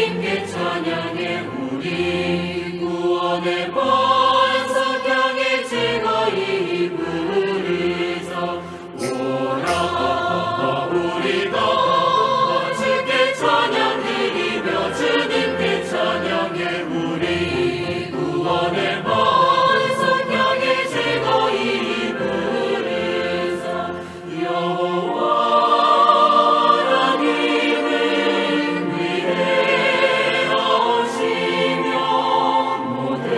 주님께 찬양해. 우리 구원의 반석 향해 즐거이 부르자. 오라, 우리가 주께 찬양 드리며 주님께 찬양해. 우리 구원의 반석 향해 즐거이 부르자. 여호와 하나님은 위대하시며 모든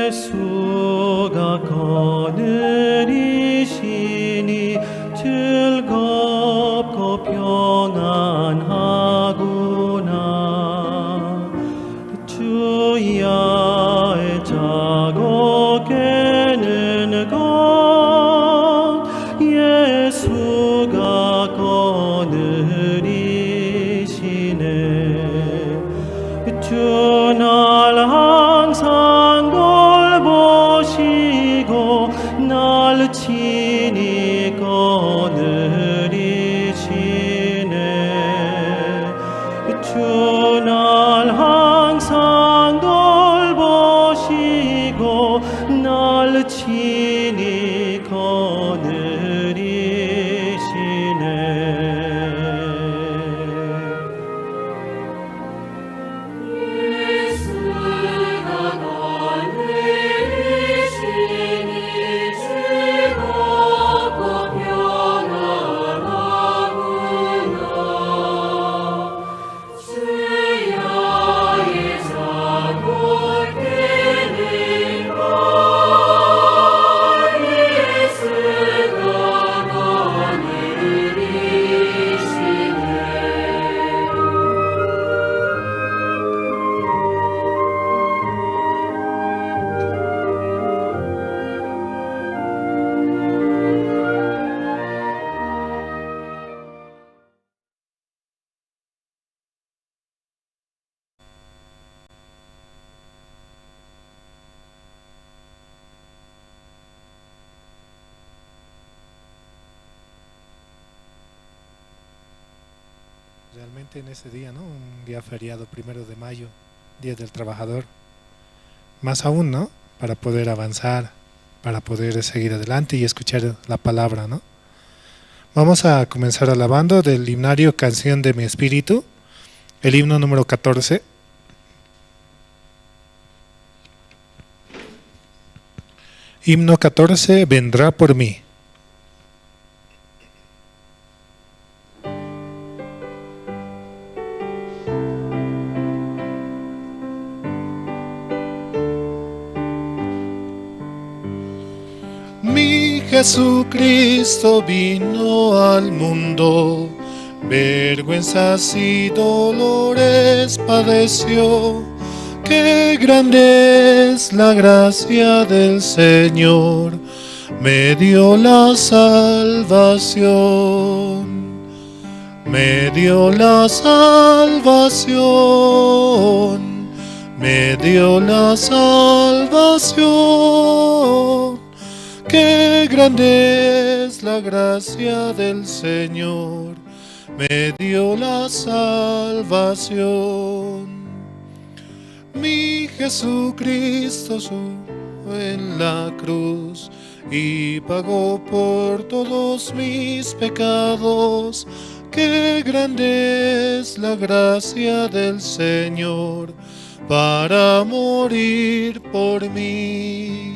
예수가 거느리시니 즐겁고 평안하구나. 주야의 자고 깨는 것 예수가 거느리시네. 주 날 항상 돌보시고 날 친히 거느리시네. 주 날 항상 돌보시고 날 친히 거느리시네. 예수가 거느리시니 즐겁고 평안하구나. 주야의 자고 깨는 것 예수가 거느리시네. Realmente en ese día, ¿no? Un día feriado, 1 de mayo, Día del Trabajador. Más aún, ¿no? Para poder avanzar, para poder seguir adelante y escuchar la palabra, ¿no? Vamos a comenzar alabando del himnario Canción de mi Espíritu, el himno número 14. Himno 14, Vendrá por mí. Mi Jesucristo vino al mundo, vergüenzas y dolores padeció. Qué grande es la gracia del Señor, me dio la salvación. Me dio la salvación, me dio la salvación. Qué grande es la gracia del Señor, me dio la salvación. Mi Jesucristo subió en la cruz y pagó por todos mis pecados. Qué grande es la gracia del Señor para morir por mí.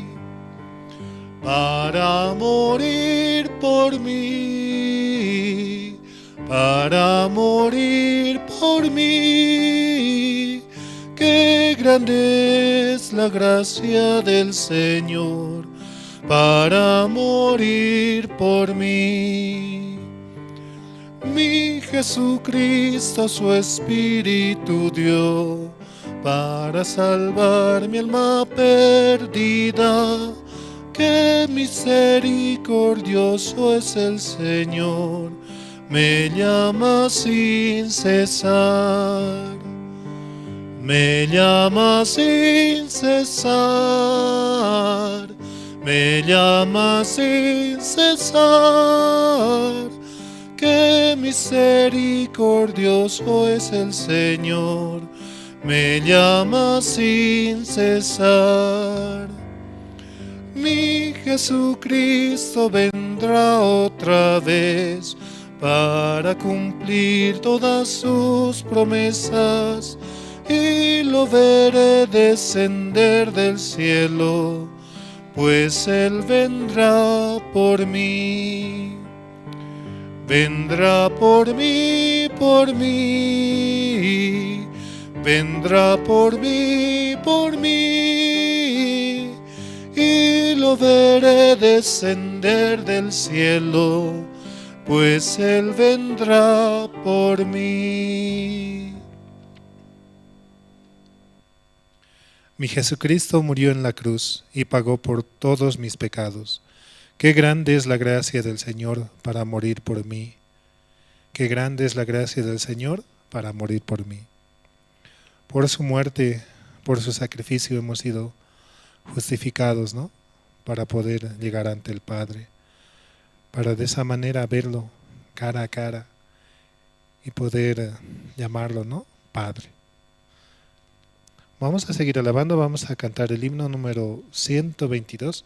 Para morir por mí, para morir por mí. Qué grande es la gracia del Señor para morir por mí. Mi Jesucristo su Espíritu dio para salvar mi alma perdida. Qué misericordioso es el Señor, me llama sin cesar. Me llama sin cesar, me llama sin cesar. Qué misericordioso es el Señor, me llama sin cesar. Mi Jesucristo vendrá otra vez para cumplir todas sus promesas, y lo veré descender del cielo, pues Él vendrá por mí. Vendrá por mí, por mí. Vendrá por mí, por mí. Yo veré descender del cielo, pues Él vendrá por mí. Mi Jesucristo murió en la cruz y pagó por todos mis pecados. Qué grande es la gracia del Señor para morir por mí. Qué grande es la gracia del Señor para morir por mí. Por su muerte, por su sacrificio hemos sido justificados, ¿no? Para poder llegar ante el Padre, para de esa manera verlo cara a cara y poder llamarlo, ¿no? Padre. Vamos a seguir alabando, vamos a cantar el himno número 122.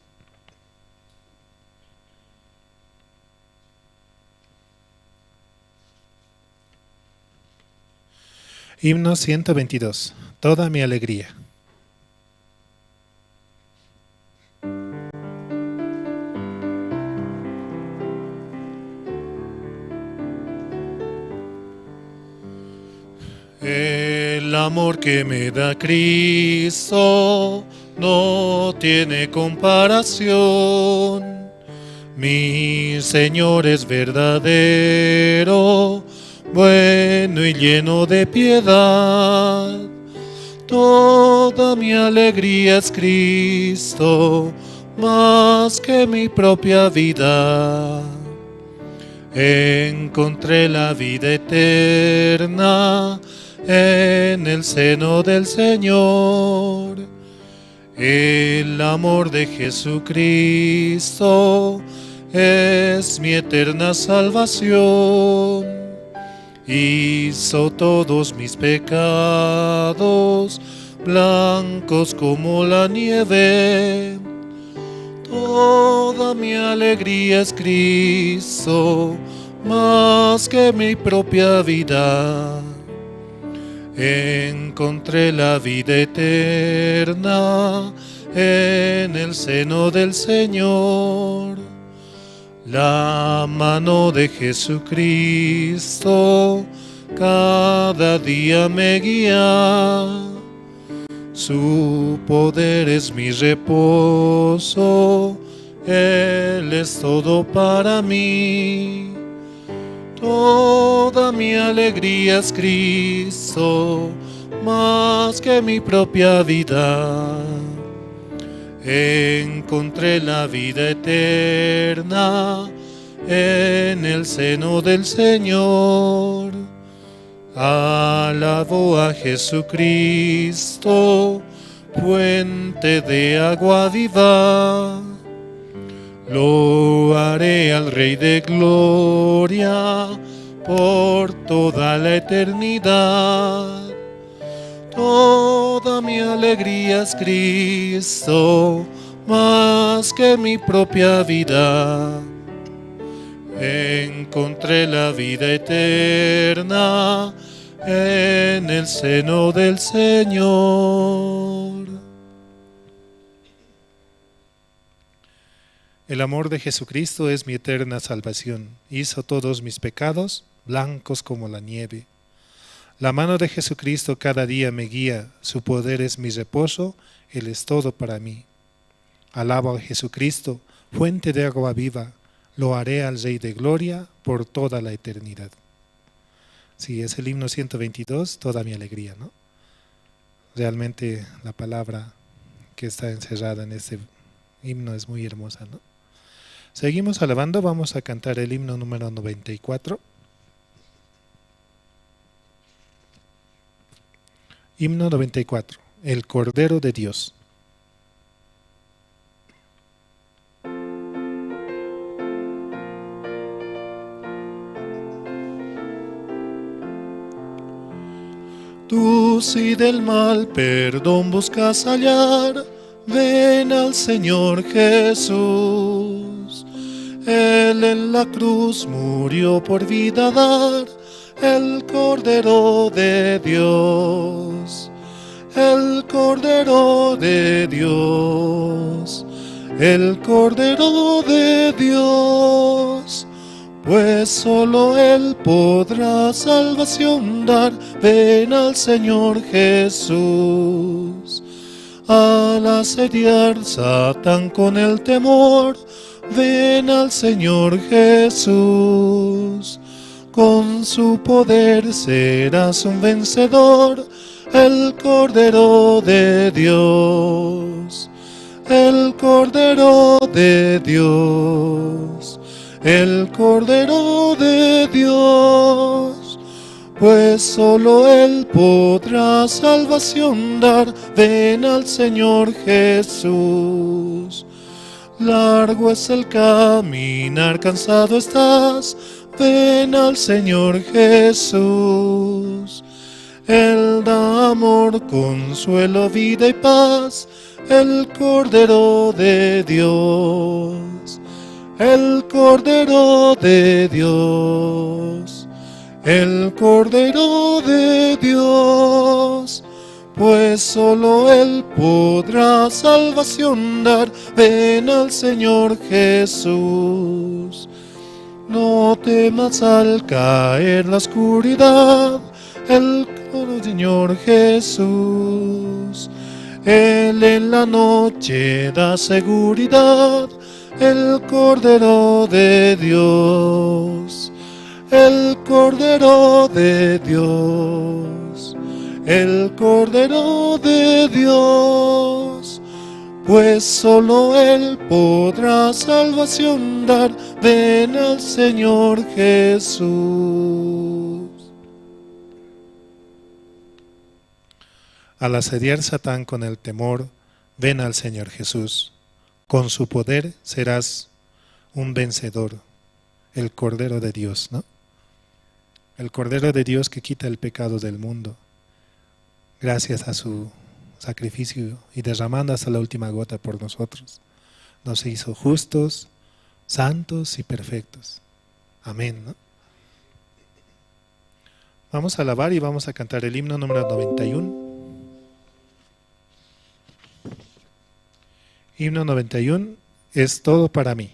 Himno 122, Toda mi alegría. El amor que me da Cristo no tiene comparación. Mi Señor es verdadero, bueno y lleno de piedad. Toda mi alegría es Cristo, más que mi propia vida. Encontré la vida eterna en el seno del Señor. El amor de Jesucristo es mi eterna salvación. Hizo todos mis pecados blancos como la nieve. Toda mi alegría es Cristo, más que mi propia vida. Encontré la vida eterna en el seno del Señor. La mano de Jesucristo cada día me guía. Su poder es mi reposo, Él es todo para mí. Toda mi alegría es Cristo, más que mi propia vida. Encontré la vida eterna en el seno del Señor. Alabo a Jesucristo, fuente de agua viva. Loaré al Rey de Gloria por toda la eternidad. Toda mi alegría es Cristo, más que mi propia vida. Encontré la vida eterna en el seno del Señor. El amor de Jesucristo es mi eterna salvación. Hizo todos mis pecados blancos como la nieve. La mano de Jesucristo cada día me guía, su poder es mi reposo, Él es todo para mí. Alabo a Jesucristo, fuente de agua viva, lo haré al Rey de Gloria por toda la eternidad. Sí, es el himno 122, toda mi alegría, ¿no? Realmente la palabra que está encerrada en este himno es muy hermosa, ¿no? Seguimos alabando, vamos a cantar el himno número 94. Himno 94, el Cordero de Dios. Tú si del mal perdón buscas hallar, ven al Señor Jesús. Él en la cruz murió por vida dar, el Cordero de Dios, el Cordero de Dios, el Cordero de Dios. Pues solo Él podrá salvación dar, ven al Señor Jesús. Al asediar Satán con el temor, ven al Señor Jesús. Con su poder serás un vencedor, el Cordero de Dios, el Cordero de Dios, el Cordero de Dios. Pues solo Él podrá salvación dar, ven al Señor Jesús. Largo es el caminar, cansado estás, ven al Señor Jesús. Él da amor, consuelo, vida y paz, el Cordero de Dios, el Cordero de Dios, el Cordero de Dios. Pues solo Él podrá salvación dar, ven al Señor Jesús. No temas al caer la oscuridad, el Señor Jesús. Él en la noche da seguridad, el Cordero de Dios, el Cordero de Dios, el Cordero de Dios. Pues solo Él podrá salvación dar, ven al Señor Jesús. Al asediar Satán con el temor, ven al Señor Jesús. Con su poder serás un vencedor, el Cordero de Dios, ¿no? El Cordero de Dios que quita el pecado del mundo, gracias a su sacrificio y derramando hasta la última gota por nosotros. Nos hizo justos, santos y perfectos. Amén, ¿no? Vamos a alabar y vamos a cantar el himno número 91. Himno 91, es todo para mí.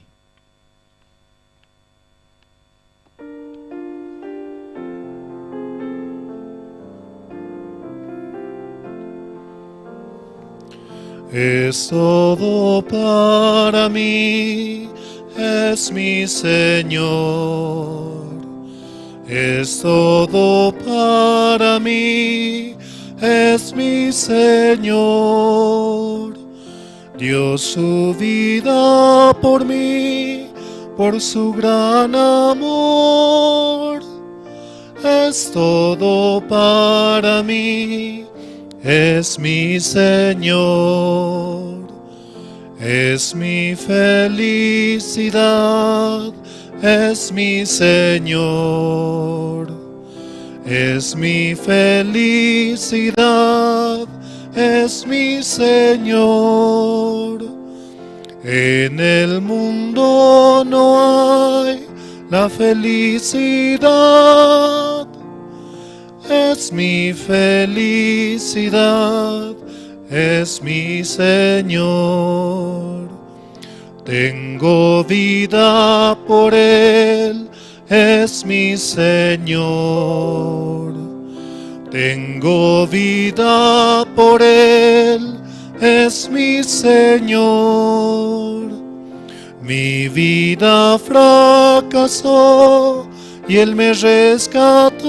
Es todo para mí, es mi Señor. Es todo para mí, es mi Señor. Dio su vida por mí, por su gran amor. Es todo para mí, es mi Señor. Es mi felicidad, es mi Señor. Es mi felicidad, es mi Señor. En el mundo no hay la felicidad. Es mi felicidad, es mi Señor. Tengo vida por Él, es mi Señor. Tengo vida por Él, es mi Señor. Mi vida fracasó y Él me rescató.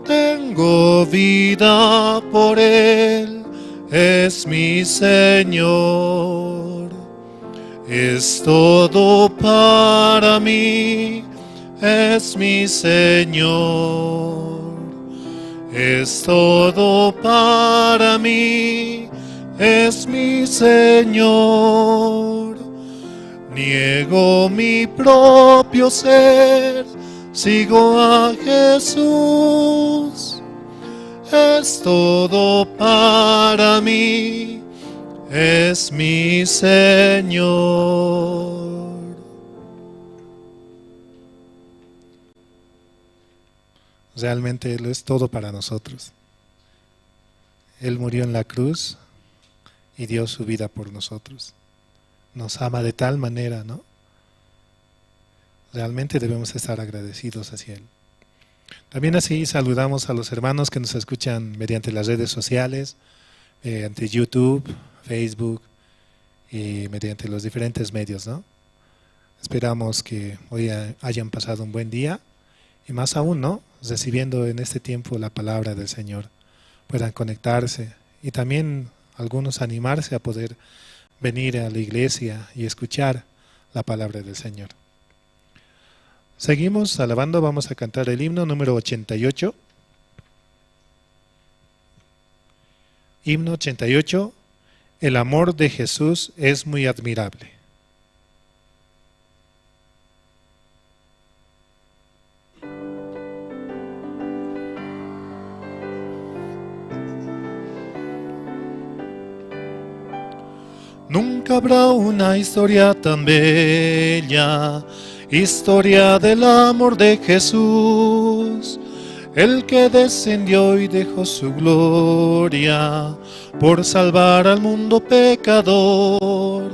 Tengo vida por Él, es mi Señor. Es todo para mí, es mi Señor. Es todo para mí, es mi Señor. Niego mi propio ser, sigo a Jesús. Es todo para mí, es mi Señor. Realmente Él es todo para nosotros. Él murió en la cruz y dio su vida por nosotros. Nos ama de tal manera, ¿no? Realmente debemos estar agradecidos hacia Él. También así saludamos a los hermanos que nos escuchan mediante las redes sociales, Mediante YouTube, Facebook y mediante los diferentes medios, ¿no? Esperamos que hoy hayan pasado un buen día y más aún, ¿no? Recibiendo en este tiempo la palabra del Señor, puedan conectarse y también algunos animarse a poder venir a la iglesia y escuchar la palabra del Señor. Seguimos alabando, vamos a cantar el himno número 88. Himno 88, el amor de Jesús es muy admirable. Nunca habrá una historia tan bella, historia del amor de Jesús, el que descendió y dejó su gloria por salvar al mundo pecador.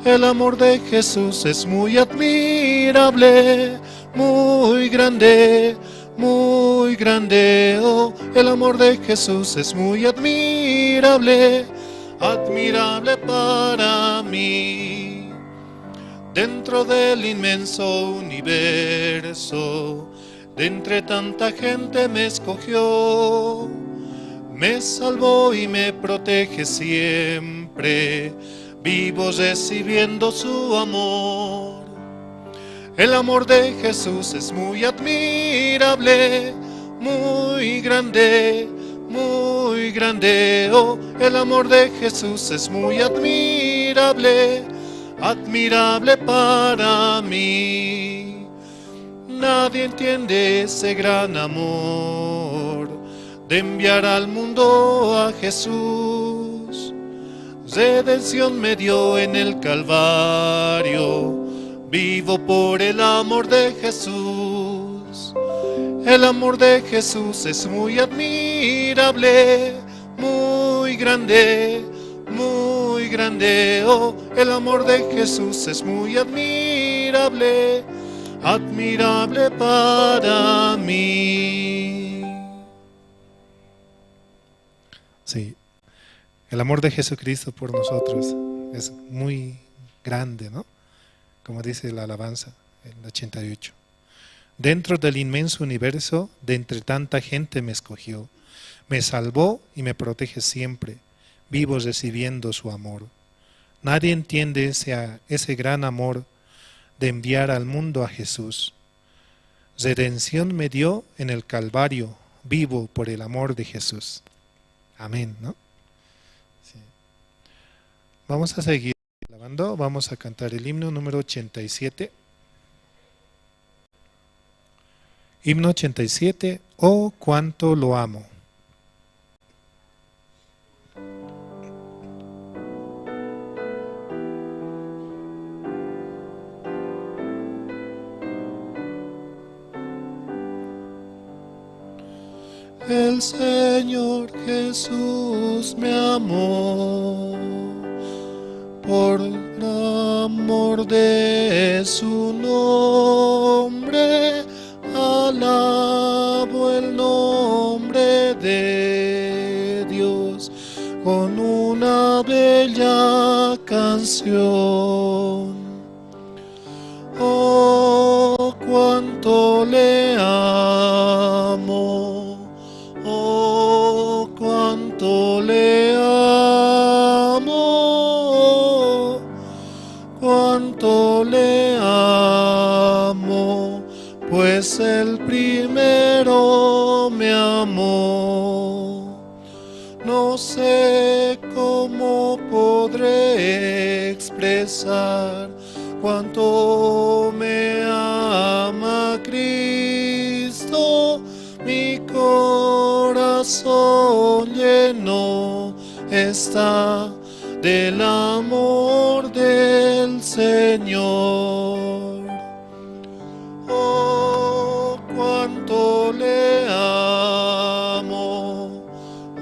El amor de Jesús es muy admirable, muy grande, muy grande. Oh, el amor de Jesús es muy admirable, admirable para mí. Dentro del inmenso universo, de entre tanta gente me escogió, me salvó y me protege siempre, vivo recibiendo su amor. El amor de Jesús es muy admirable, muy grande, muy grande. Oh, el amor de Jesús es muy admirable, admirable para mí. Nadie entiende ese gran amor de enviar al mundo a Jesús. Redención me dio en el Calvario, vivo por el amor de Jesús. El amor de Jesús es muy admirable, muy grande, muy grande. Oh, el amor de Jesús es muy admirable, admirable para mí. Sí, el amor de Jesucristo por nosotros es muy grande, ¿no? Como dice la alabanza, el 88. Dentro del inmenso universo, de entre tanta gente me escogió, me salvó y me protege siempre, vivo recibiendo su amor. Nadie entiende ese gran amor de enviar al mundo a Jesús. Redención me dio en el Calvario, vivo por el amor de Jesús. Amén, ¿no? Sí. Vamos a seguir alabando, vamos a cantar el himno número 87. Himno 87, oh cuánto lo amo. El Señor Jesús me amó, por el amor de su nombre, alabo el nombre de Dios con una bella canción. Oh, cuánto le amo, oh, cuánto le amo, cuánto le amo, pues el primero me amó. No sé cómo podré expresar cuánto me ama Cristo, mi corazón lleno está del amor del Señor. Oh, cuánto le amo,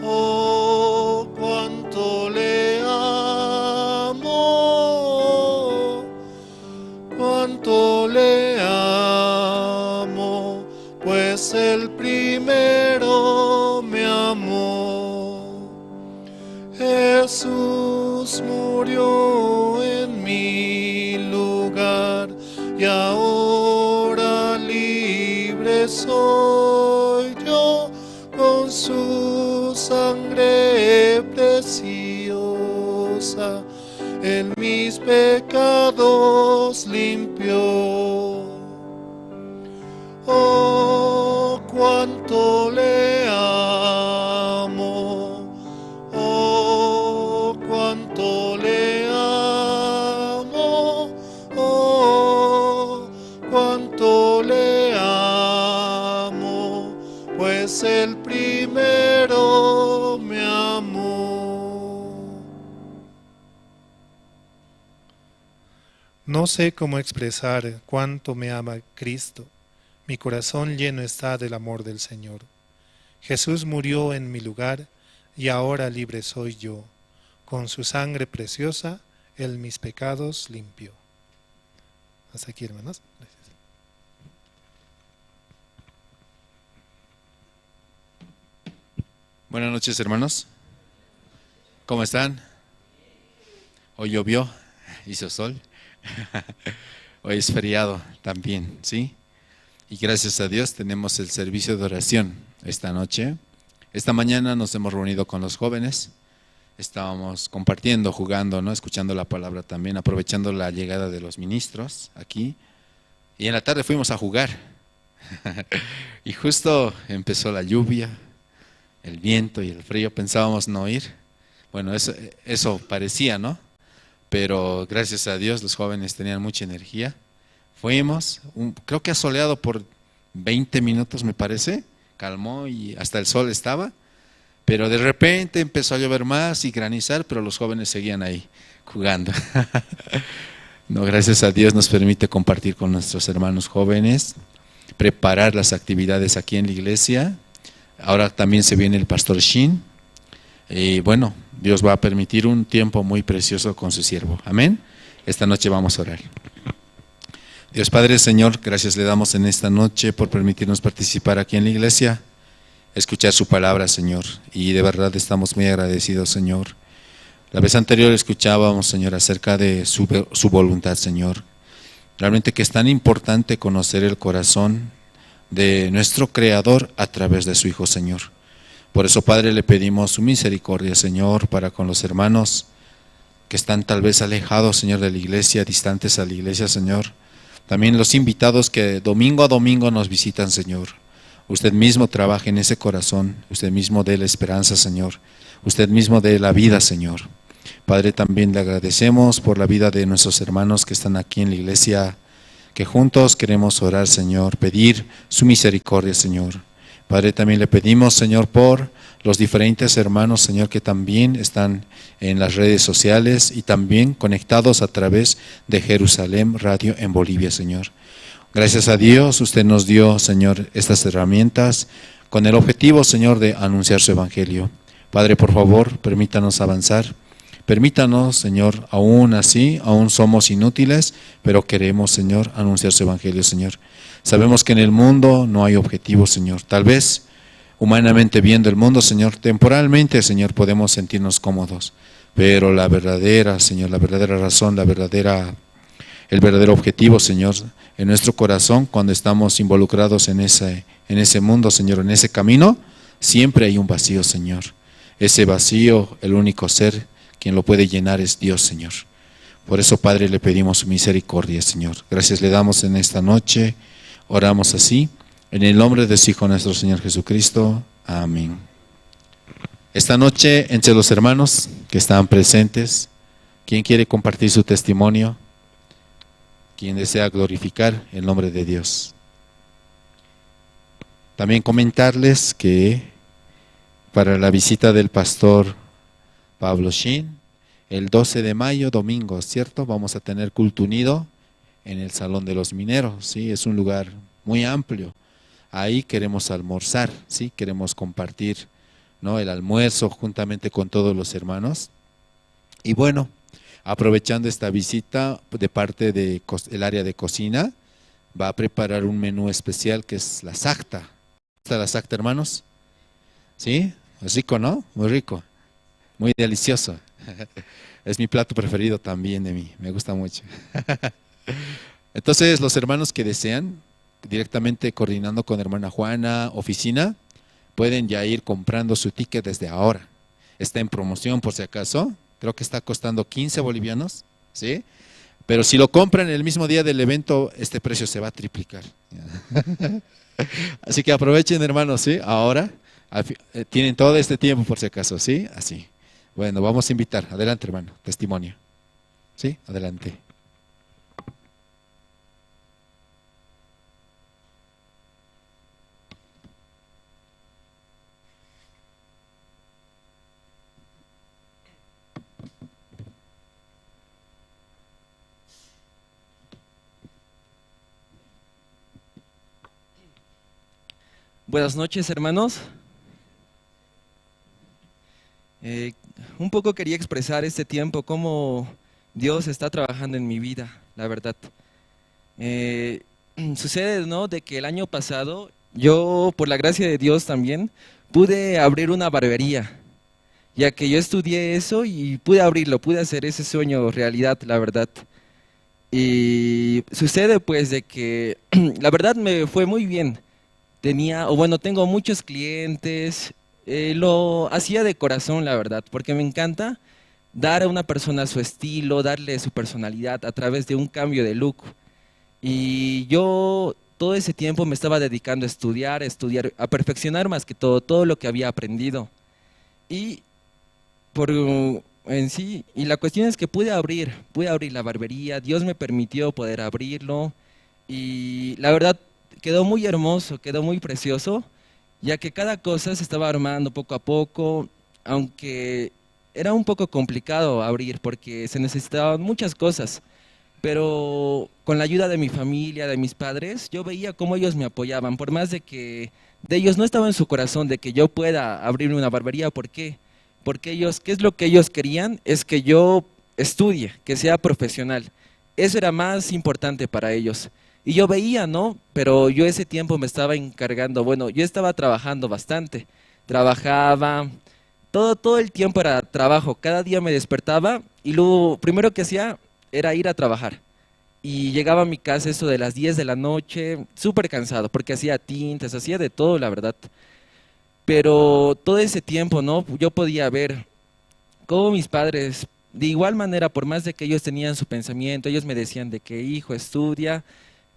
oh, cuánto le amo, cuánto le amo, pues el primero me amó. Murió en mi lugar y ahora libre soy yo con su sangre preciosa. Él mis pecados limpió. Oh, cuánto le amo. Oh, cuánto le amo. Oh, cuánto le amo. Pues el primero me amó. No sé cómo expresar cuánto me ama Cristo. Mi corazón lleno está del amor del Señor. Jesús murió en mi lugar y ahora libre soy yo. Con su sangre preciosa, Él mis pecados limpió. Hasta aquí, hermanos. Gracias. Buenas noches, hermanos. ¿Cómo están? Hoy llovió, hizo sol. Hoy es feriado también, ¿sí? Y gracias a Dios tenemos el servicio de oración esta noche. Esta mañana nos hemos reunido con los jóvenes. Estábamos compartiendo, jugando, ¿no? Escuchando la palabra también, aprovechando la llegada de los ministros aquí. Y en la tarde fuimos a jugar. Y justo empezó la lluvia, el viento y el frío. Pensábamos no ir. Bueno, eso parecía, ¿no? Pero gracias a Dios los jóvenes tenían mucha energía. Fuimos, creo que ha soleado por 20 minutos, me parece, calmó y hasta el sol estaba, pero de repente empezó a llover más y granizar, pero los jóvenes seguían ahí jugando. No, gracias a Dios nos permite compartir con nuestros hermanos jóvenes, preparar las actividades aquí en la iglesia. Ahora también se viene el pastor Shin. Y bueno, Dios va a permitir un tiempo muy precioso con su siervo. Amén. Esta noche vamos a orar. Dios Padre, Señor, gracias le damos en esta noche por permitirnos participar aquí en la iglesia, escuchar su palabra, Señor. Y de verdad estamos muy agradecidos, Señor. La vez anterior escuchábamos, Señor, acerca de su voluntad, Señor. Realmente que es tan importante conocer el corazón de nuestro Creador a través de su Hijo, Señor. Por eso, Padre, le pedimos su misericordia, Señor, para con los hermanos que están tal vez alejados, Señor, de la iglesia, distantes a la iglesia, Señor. También los invitados que domingo a domingo nos visitan, Señor. Usted mismo trabaje en ese corazón, usted mismo dé la esperanza, Señor. Usted mismo dé la vida, Señor. Padre, también le agradecemos por la vida de nuestros hermanos que están aquí en la iglesia, que juntos queremos orar, Señor, pedir su misericordia, Señor. Padre, también le pedimos, Señor, por los diferentes hermanos, Señor, que también están en las redes sociales y también conectados a través de Jerusalén Radio en Bolivia, Señor. Gracias a Dios, usted nos dio, Señor, estas herramientas con el objetivo, Señor, de anunciar su evangelio. Padre, por favor, permítanos avanzar. Permítanos, Señor, aún así, aún somos inútiles, pero queremos, Señor, anunciar su evangelio, Señor. Sabemos que en el mundo no hay objetivo, Señor. Tal vez, humanamente viendo el mundo, Señor, temporalmente, Señor, podemos sentirnos cómodos. Pero la verdadera, Señor, la verdadera razón, el verdadero objetivo, Señor, en nuestro corazón, cuando estamos involucrados en ese mundo, Señor, en ese camino, siempre hay un vacío, Señor. Ese vacío, el único ser quien lo puede llenar es Dios, Señor. Por eso, Padre, le pedimos su misericordia, Señor. Gracias le damos en esta noche. Oramos así, en el nombre de su Hijo nuestro Señor Jesucristo. Amén. Esta noche, entre los hermanos que están presentes, ¿quién quiere compartir su testimonio? ¿Quién desea glorificar el nombre de Dios? También comentarles que para la visita del pastor Pablo Shin, el 12 de mayo, domingo, ¿cierto? Vamos a tener culto unido en el Salón de los Mineros, ¿sí? Es un lugar muy amplio. Ahí queremos almorzar, ¿sí? Queremos compartir, ¿no?, el almuerzo juntamente con todos los hermanos. Y bueno, aprovechando esta visita de parte del área de cocina, va a preparar un menú especial que es la sacta. ¿Está la sacta, hermanos? ¿Sí? Es rico, ¿no? Muy rico. Muy delicioso. Es mi plato preferido también de mí, me gusta mucho. Entonces, los hermanos que desean, directamente coordinando con hermana Juana, oficina, pueden ya ir comprando su ticket desde ahora. Está en promoción por si acaso, creo que está costando 15 bolivianos, ¿sí? Pero si lo compran el mismo día del evento, este precio se va a triplicar. Así que aprovechen, hermanos, ¿sí? Ahora tienen todo este tiempo por si acaso, ¿sí? Así. Bueno, vamos a invitar. Adelante, hermano. Testimonio. ¿Sí? Adelante. Buenas noches, hermanos. Un poco quería expresar este tiempo, cómo Dios está trabajando en mi vida, la verdad. Sucede, ¿no?, de que el año pasado, yo, por la gracia de Dios también, pude abrir una barbería, ya que yo estudié eso y pude abrirlo, pude hacer ese sueño realidad, la verdad. Y sucede, pues, de que la verdad me fue muy bien. Tengo muchos clientes, lo hacía de corazón, la verdad, porque me encanta dar a una persona su estilo, darle su personalidad a través de un cambio de look. Y yo todo ese tiempo me estaba dedicando a estudiar, a perfeccionar más que todo, todo lo que había aprendido. Y y la cuestión es que pude abrir la barbería, Dios me permitió poder abrirlo y la verdad quedó muy hermoso, quedó muy precioso, ya que cada cosa se estaba armando poco a poco, aunque era un poco complicado abrir porque se necesitaban muchas cosas, pero con la ayuda de mi familia, de mis padres, yo veía cómo ellos me apoyaban, por más de que de ellos no estaba en su corazón de que yo pueda abrir una barbería. ¿Por qué? Porque ellos, ¿qué es lo que ellos querían? Es que yo estudie, que sea profesional. Eso era más importante para ellos. Y yo veía, ¿no? Pero yo ese tiempo me estaba encargando, bueno, yo estaba trabajando bastante, trabajaba, todo el tiempo era trabajo, cada día me despertaba y lo primero que hacía era ir a trabajar. Y llegaba a mi casa eso de las 10 de la noche, súper cansado, porque hacía tintes, hacía de todo, la verdad. Pero todo ese tiempo, ¿no? Yo podía ver cómo mis padres, de igual manera, por más de que ellos tenían su pensamiento, ellos me decían de que hijo, estudia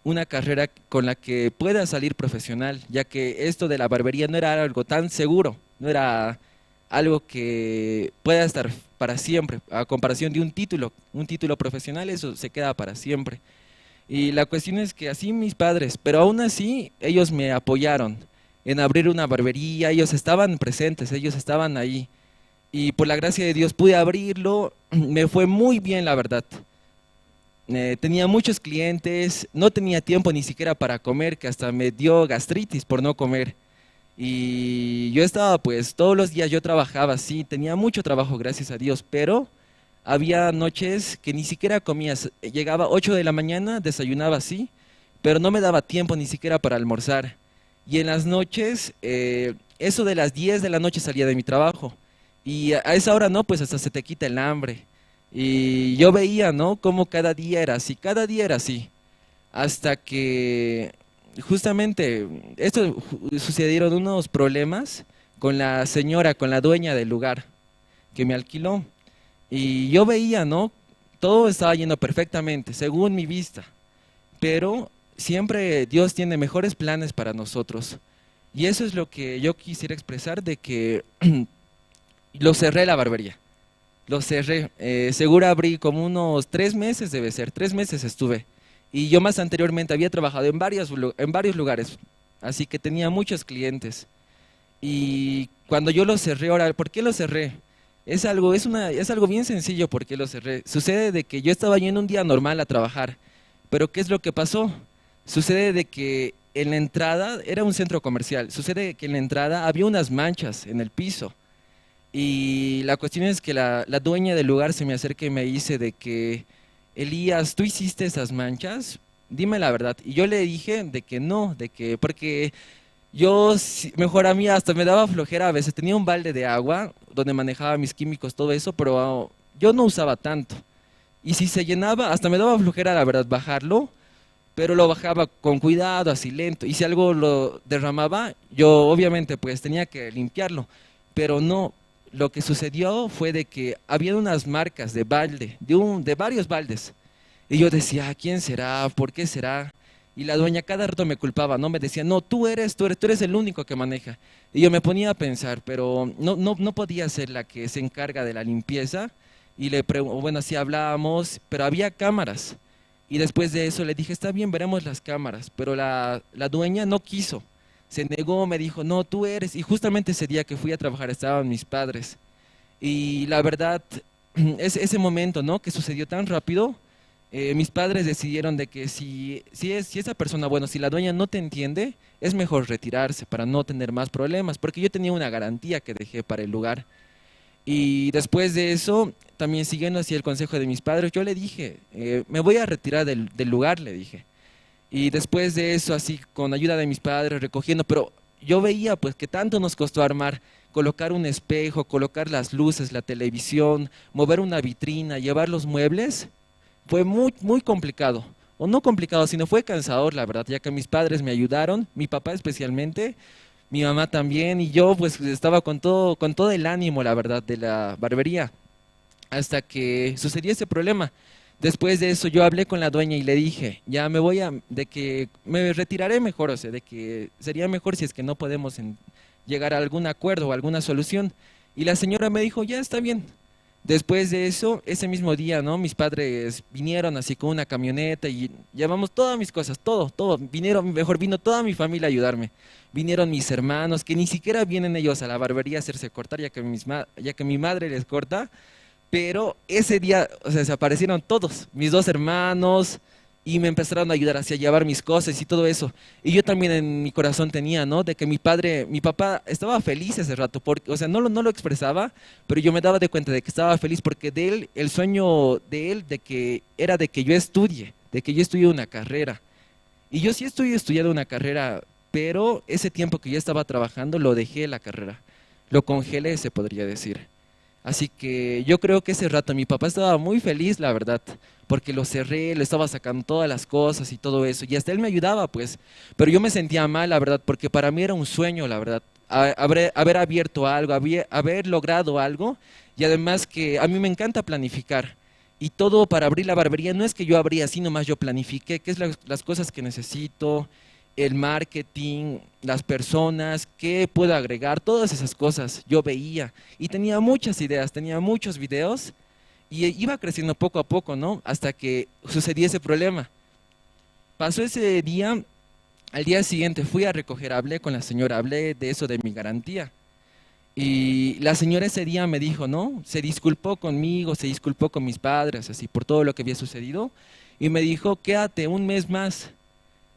una carrera con la que pueda salir profesional, ya que esto de la barbería no era algo tan seguro, no era algo que pueda estar para siempre, a comparación de un título profesional, eso se queda para siempre. Y la cuestión es que así mis padres, pero aún así ellos me apoyaron en abrir una barbería, ellos estaban presentes, ellos estaban ahí, y por la gracia de Dios pude abrirlo, me fue muy bien, la verdad. Tenía muchos clientes, no tenía tiempo ni siquiera para comer, que hasta me dio gastritis por no comer. Y yo estaba, pues, todos los días yo trabajaba, sí, tenía mucho trabajo, gracias a Dios, pero había noches que ni siquiera comía, llegaba 8 de la mañana, desayunaba, sí, pero no me daba tiempo ni siquiera para almorzar. Y en las noches, eso de las 10 de la noche salía de mi trabajo, y a esa hora no, pues hasta se te quita el hambre. Y yo veía, ¿no?, cómo cada día era así, cada día era así, hasta que justamente esto sucedieron unos problemas con la señora, con la dueña del lugar que me alquiló. Y yo veía, ¿no?, todo estaba yendo perfectamente, según mi vista, pero siempre Dios tiene mejores planes para nosotros. Y eso es lo que yo quisiera expresar, de que lo cerré la barbería. Lo cerré, seguro abrí como unos 3 meses, debe ser, 3 meses estuve. Y yo más anteriormente había trabajado en varios lugares, así que tenía muchos clientes. Y cuando yo lo cerré, ahora, ¿por qué lo cerré? Es algo bien sencillo por qué lo cerré. Sucede de que yo estaba yendo un día normal a trabajar, pero ¿qué es lo que pasó? Sucede de que en la entrada, era un centro comercial, sucede que en la entrada había unas manchas en el piso. Y la cuestión es que la dueña del lugar se me acerca y me dice de que, Elías, ¿tú hiciste esas manchas? Dime la verdad. Y yo le dije de que no, de que, porque Yo, mejor a mí hasta me daba flojera a veces, tenía un balde de agua donde manejaba mis químicos, todo eso, pero yo no usaba tanto. Y si se llenaba, hasta me daba flojera, la verdad, bajarlo, pero lo bajaba con cuidado, así lento. Y si algo lo derramaba, yo obviamente pues tenía que limpiarlo, pero no. Lo que sucedió fue de que había unas marcas de balde, de varios baldes. Y yo decía, ¿quién será? ¿Por qué será? Y la dueña cada rato me culpaba, ¿no? Me decía, no, tú eres el único que maneja. Y yo me ponía a pensar, pero no podía ser la que se encarga de la limpieza. Y le pregunto, bueno, así hablábamos, pero había cámaras. Y después de eso le dije, está bien, veremos las cámaras. Pero la dueña no quiso. Se negó, me dijo, no, tú eres. Y justamente ese día que fui a trabajar estaban mis padres. Y la verdad, ese momento, ¿no?, que sucedió tan rápido, mis padres decidieron de que si esa persona, bueno, si la dueña no te entiende, es mejor retirarse para no tener más problemas, porque yo tenía una garantía que dejé para el lugar. Y después de eso, también siguiendo así el consejo de mis padres, yo le dije, me voy a retirar del lugar, le dije. Y después de eso, así con ayuda de mis padres, recogiendo, pero yo veía pues que tanto nos costó armar, colocar un espejo, colocar las luces, la televisión, mover una vitrina, llevar los muebles, fue muy, muy complicado. O no complicado, sino fue cansador, la verdad, ya que mis padres me ayudaron, mi papá especialmente, mi mamá también, y yo pues estaba con todo el ánimo, la verdad, de la barbería, hasta que sucedió ese problema. Después de eso yo hablé con la dueña y le dije, ya me voy de que me retiraré mejor, o sea, de que sería mejor si es que no podemos llegar a algún acuerdo o alguna solución. Y la señora me dijo, ya está bien. Después de eso, ese mismo día, ¿no?, mis padres vinieron así con una camioneta y llevamos todas mis cosas, todo, vinieron, mejor vino toda mi familia a ayudarme. Vinieron mis hermanos, que ni siquiera vienen ellos a la barbería a hacerse cortar, ya que mi madre les corta. Pero ese día, o sea, se aparecieron todos, mis dos hermanos, y me empezaron a ayudar así a llevar mis cosas y todo eso. Y yo también en mi corazón tenía, ¿no?, de que mi papá estaba feliz ese rato, porque, o sea, no lo expresaba, pero yo me daba de cuenta de que estaba feliz porque de él, el sueño de él de que era de que yo estudie, de que yo estudie una carrera. Y yo sí estoy estudiando una carrera, pero ese tiempo que yo estaba trabajando lo dejé la carrera, lo congelé, se podría decir. Así que yo creo que ese rato mi papá estaba muy feliz, la verdad, porque lo cerré, le estaba sacando todas las cosas y todo eso, y hasta él me ayudaba, pues, pero yo me sentía mal, la verdad, porque para mí era un sueño, la verdad, haber abierto algo, haber logrado algo, y además que a mí me encanta planificar, y todo para abrir la barbería, no es que yo abría así nomás, yo planifiqué, qué es las cosas que necesito, el marketing, las personas, qué puedo agregar, todas esas cosas yo veía y tenía muchas ideas, tenía muchos videos y iba creciendo poco a poco, ¿no? Hasta que sucedió ese problema. Pasó ese día, al día siguiente fui a recoger, hablé con la señora, hablé de eso de mi garantía y la señora ese día me dijo, ¿no? Se disculpó conmigo, se disculpó con mis padres, así por todo lo que había sucedido y me dijo, quédate un mes más.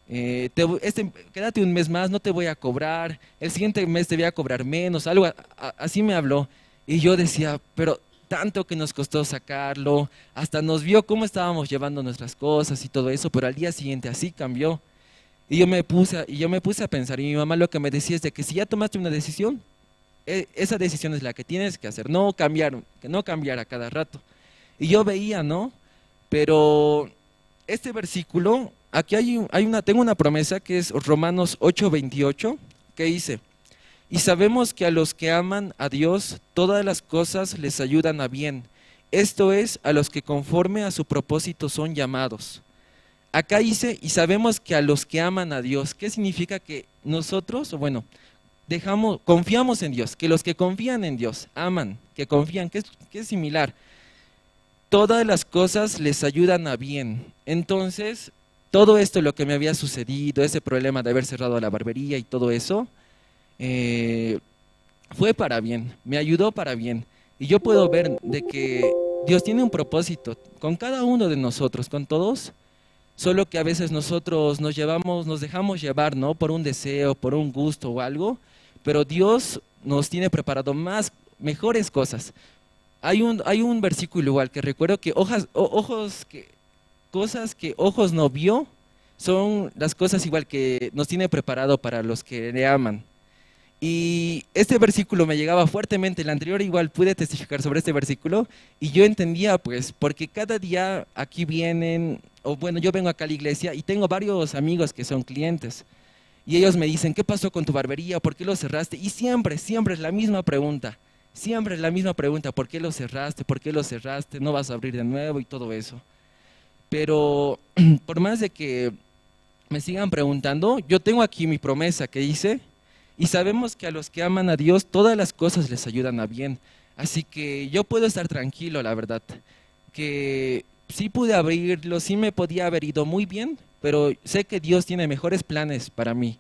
Quédate un mes más, no te voy a cobrar, el siguiente mes te voy a cobrar menos, algo así me habló. Y yo decía, pero tanto que nos costó sacarlo, hasta nos vio cómo estábamos llevando nuestras cosas y todo eso, pero al día siguiente así cambió. Y yo me puse a pensar, y mi mamá lo que me decía es de que si ya tomaste una decisión, esa decisión es la que tienes que hacer, no cambiar, que no cambiar a cada rato. Y yo veía, ¿no? Pero este versículo, aquí tengo una promesa que es Romanos 8:28, que dice, y sabemos que a los que aman a Dios, todas las cosas les ayudan a bien, esto es, a los que conforme a su propósito son llamados. Acá dice, y sabemos que a los que aman a Dios, ¿qué significa? Que nosotros, bueno, confiamos en Dios, que los que confían en Dios, aman, que confían, que es similar. Todas las cosas les ayudan a bien. Entonces, todo esto, lo que me había sucedido, ese problema de haber cerrado la barbería y todo eso, fue para bien, me ayudó para bien. Y yo puedo ver de que Dios tiene un propósito con cada uno de nosotros, con todos, solo que a veces nosotros nos dejamos llevar, ¿no?, por un deseo, por un gusto o algo, pero Dios nos tiene preparado mejores cosas. Hay un versículo igual que recuerdo que cosas que ojos no vio, Son las cosas igual que nos tiene preparado para los que le aman. Y este versículo me llegaba fuertemente, el anterior igual pude testificar sobre este versículo y yo entendía pues, porque cada día aquí vienen, o bueno, yo vengo acá a la iglesia y tengo varios amigos que son clientes y ellos me dicen, ¿qué pasó con tu barbería? ¿Por qué lo cerraste? Y siempre, siempre es la misma pregunta, siempre es la misma pregunta, ¿por qué lo cerraste? ¿Por qué lo cerraste? ¿No vas a abrir de nuevo? Y todo eso. Pero por más de que me sigan preguntando, yo tengo aquí mi promesa que dice, y sabemos que a los que aman a Dios todas las cosas les ayudan a bien. Así que yo puedo estar tranquilo, la verdad, que sí pude abrirlo, sí me podía haber ido muy bien, pero sé que Dios tiene mejores planes para mí.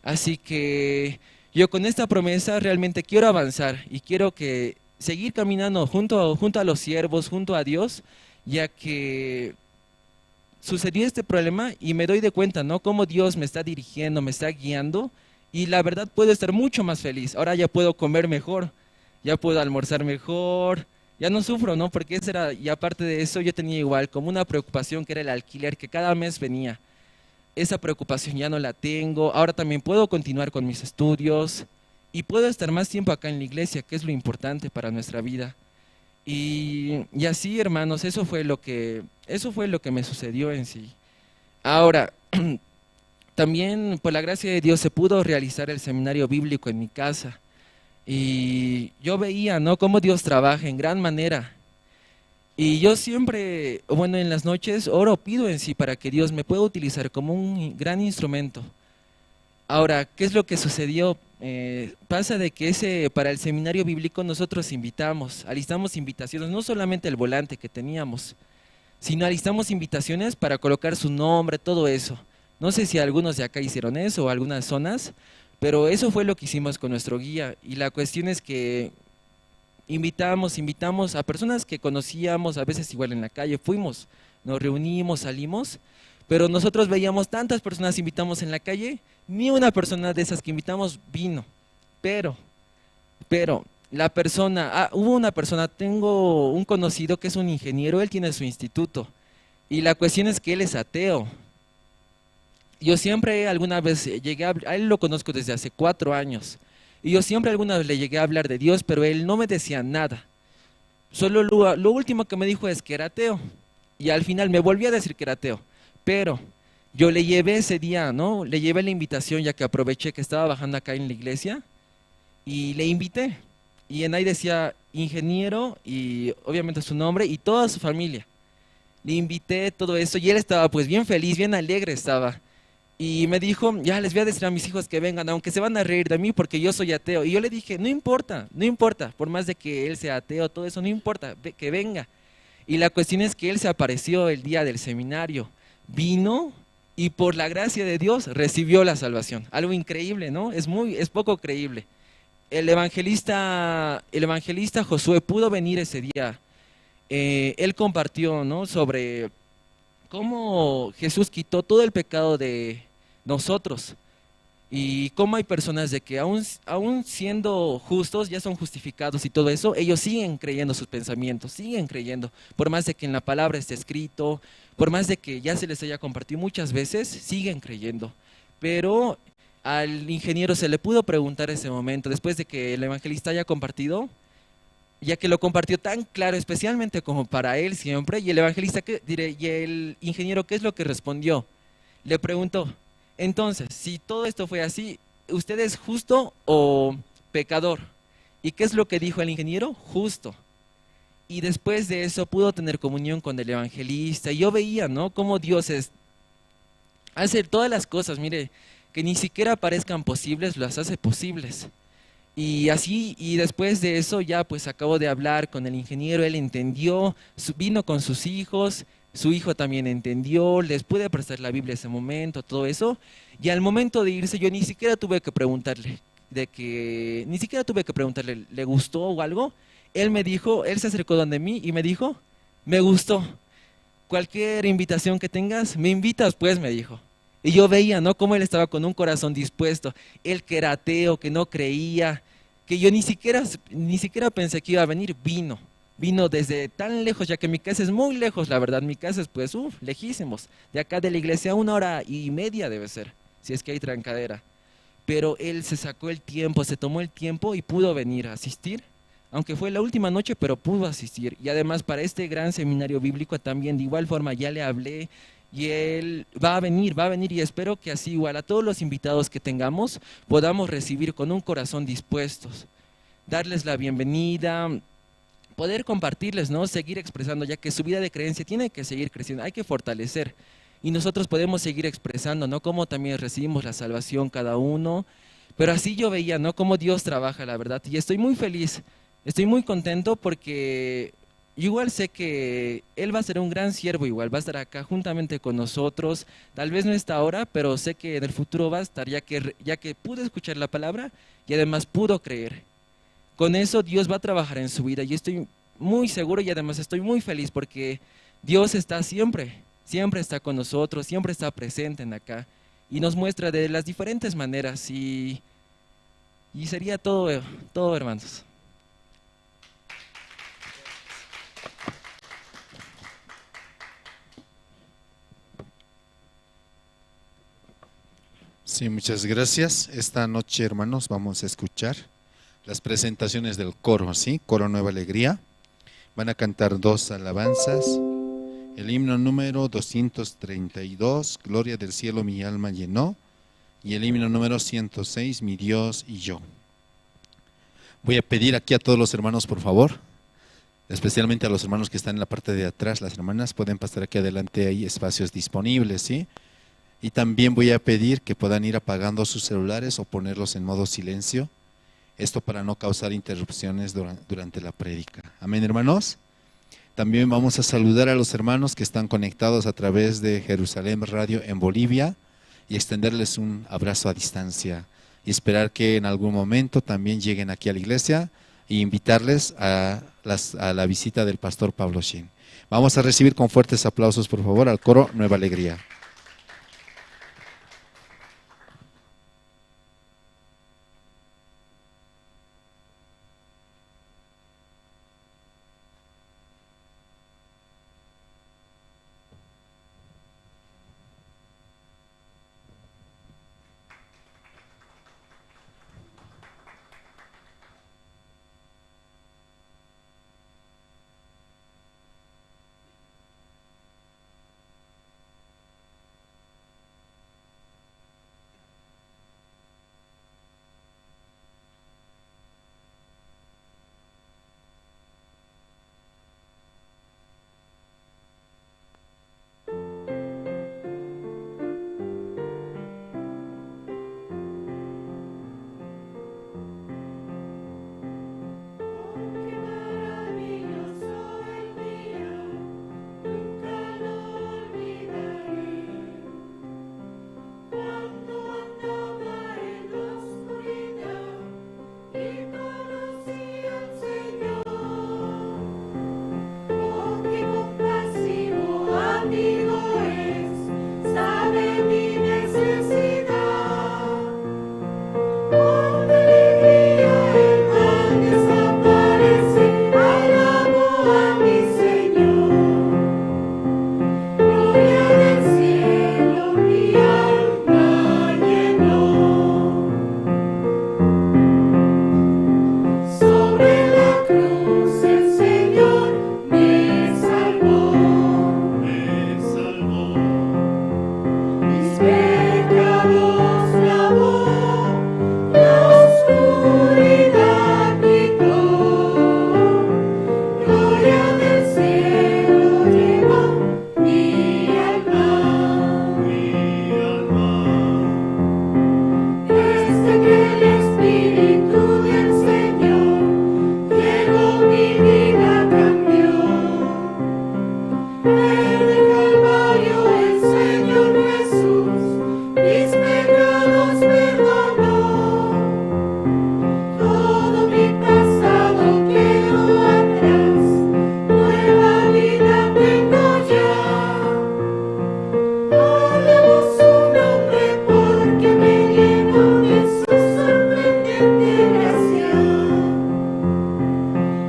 Así que yo con esta promesa realmente quiero avanzar y quiero que seguir caminando junto a los siervos, junto a Dios, ya que sucedió este problema y me doy de cuenta, ¿no? Cómo Dios me está dirigiendo, me está guiando y la verdad puedo estar mucho más feliz. Ahora ya puedo comer mejor, ya puedo almorzar mejor, ya no sufro, ¿no? Porque ese era, y aparte de eso yo tenía igual como una preocupación que era el alquiler que cada mes venía. Esa preocupación ya no la tengo, ahora también puedo continuar con mis estudios y puedo estar más tiempo acá en la iglesia, que es lo importante para nuestra vida. Y así, hermanos, eso fue lo que me sucedió en sí. Ahora, también por la gracia de Dios se pudo realizar el seminario bíblico en mi casa. Y yo veía, ¿no?, cómo Dios trabaja en gran manera. Y yo siempre, bueno, en las noches oro, pido en sí para que Dios me pueda utilizar como un gran instrumento. Ahora, ¿qué es lo que sucedió? Pasa de que para el seminario bíblico nosotros invitamos, alistamos invitaciones, no solamente el volante que teníamos, sino alistamos invitaciones para colocar su nombre, todo eso. No sé si algunos de acá hicieron eso o algunas zonas, pero eso fue lo que hicimos con nuestro guía. Y la cuestión es que invitamos a personas que conocíamos, a veces igual en la calle, fuimos, nos reunimos, salimos, pero nosotros veíamos tantas personas invitamos en la calle, ni una persona de esas que invitamos vino. Pero la persona, hubo una persona, tengo un conocido que es un ingeniero, él tiene su instituto, y la cuestión es que él es ateo. Yo siempre alguna vez llegué a él lo conozco desde hace 4 años, y yo siempre alguna vez le llegué a hablar de Dios, pero él no me decía nada. Solo lo último que me dijo es que era ateo, y al final me volvió a decir que era ateo. Pero yo le llevé ese día, ¿no? Le llevé la invitación, ya que aproveché que estaba bajando acá en la iglesia, y le invité. Y en ahí decía ingeniero, y obviamente su nombre, y toda su familia. Le invité todo eso, y él estaba pues bien feliz, bien alegre estaba. Y me dijo, ya les voy a decir a mis hijos que vengan, aunque se van a reír de mí porque yo soy ateo. Y yo le dije, no importa, no importa, por más de que él sea ateo, todo eso, no importa, que venga. Y la cuestión es que él se apareció el día del seminario, vino y por la gracia de Dios recibió la salvación. Algo increíble, ¿no? Es poco creíble. El evangelista Josué pudo venir ese día. Él compartió, ¿no?, sobre cómo Jesús quitó todo el pecado de nosotros y cómo hay personas de que aún siendo justos, ya son justificados y todo eso, ellos siguen creyendo sus pensamientos, siguen creyendo, por más de que en la palabra esté escrito, por más de que ya se les haya compartido muchas veces, siguen creyendo. Pero al ingeniero se le pudo preguntar ese momento, después de que el evangelista haya compartido, ya que lo compartió tan claro, especialmente como para él siempre, y el evangelista, y el ingeniero, ¿qué es lo que respondió? Le preguntó, entonces, si todo esto fue así, ¿usted es justo o pecador? ¿Y qué es lo que dijo el ingeniero? Justo. Y después de eso pudo tener comunión con el evangelista, y yo veía, ¿no?, cómo Dios hace todas las cosas, mire, que ni siquiera parezcan posibles, las hace posibles. Y así, y después de eso ya pues acabo de hablar con el ingeniero, él entendió, vino con sus hijos, su hijo también entendió, les pude prestar la Biblia ese momento, todo eso. Y al momento de irse yo ni siquiera tuve que preguntarle, ¿le gustó o algo? Él me dijo, él se acercó donde mí y me dijo, me gustó, cualquier invitación que tengas, me invitas pues, me dijo. Y yo veía, ¿no?, cómo él estaba con un corazón dispuesto, él que era ateo, que no creía, que yo ni siquiera pensé que iba a venir, vino. Vino desde tan lejos, ya que mi casa es muy lejos, la verdad, mi casa es pues, lejísimos. De acá de la iglesia 1:30 horas debe ser, si es que hay trancadera. Pero él se sacó el tiempo, se tomó el tiempo y pudo venir a asistir. Aunque fue la última noche, pero pudo asistir. Y además para este gran seminario bíblico también, de igual forma, ya le hablé y él va a venir y espero que así igual a todos los invitados que tengamos podamos recibir con un corazón dispuestos, darles la bienvenida, poder compartirles, ¿no? Seguir expresando, ya que su vida de creencia tiene que seguir creciendo, hay que fortalecer. Y nosotros podemos seguir expresando, ¿no? Cómo también recibimos la salvación cada uno. Pero así yo veía, ¿no? Cómo Dios trabaja, la verdad. Y estoy muy feliz, estoy muy contento porque igual sé que Él va a ser un gran siervo, igual va a estar acá juntamente con nosotros. Tal vez no está ahora, pero sé que en el futuro va a estar, ya que pudo escuchar la palabra y además pudo creer. Con eso Dios va a trabajar en su vida y estoy muy seguro y además estoy muy feliz porque Dios está siempre, siempre está con nosotros, siempre está presente en acá y nos muestra de las diferentes maneras y sería todo, todo, hermanos. Sí, muchas gracias. Esta noche, hermanos, vamos a escuchar las presentaciones del coro, ¿sí? Coro Nueva Alegría. Van a cantar 2 alabanzas. El himno número 232, Gloria del Cielo, mi alma llenó. Y el himno número 106, Mi Dios y yo. Voy a pedir aquí a todos los hermanos, por favor, especialmente a los hermanos que están en la parte de atrás, las hermanas pueden pasar aquí adelante, hay espacios disponibles, ¿sí? Y también voy a pedir que puedan ir apagando sus celulares o ponerlos en modo silencio. Esto para no causar interrupciones durante la prédica. Amén, hermanos. También vamos a saludar a los hermanos que están conectados a través de Jerusalén Radio en Bolivia y extenderles un abrazo a distancia y esperar que en algún momento también lleguen aquí a la iglesia e invitarles a la visita del pastor Pablo Shin. Vamos a recibir con fuertes aplausos, por favor, al coro Nueva Alegría.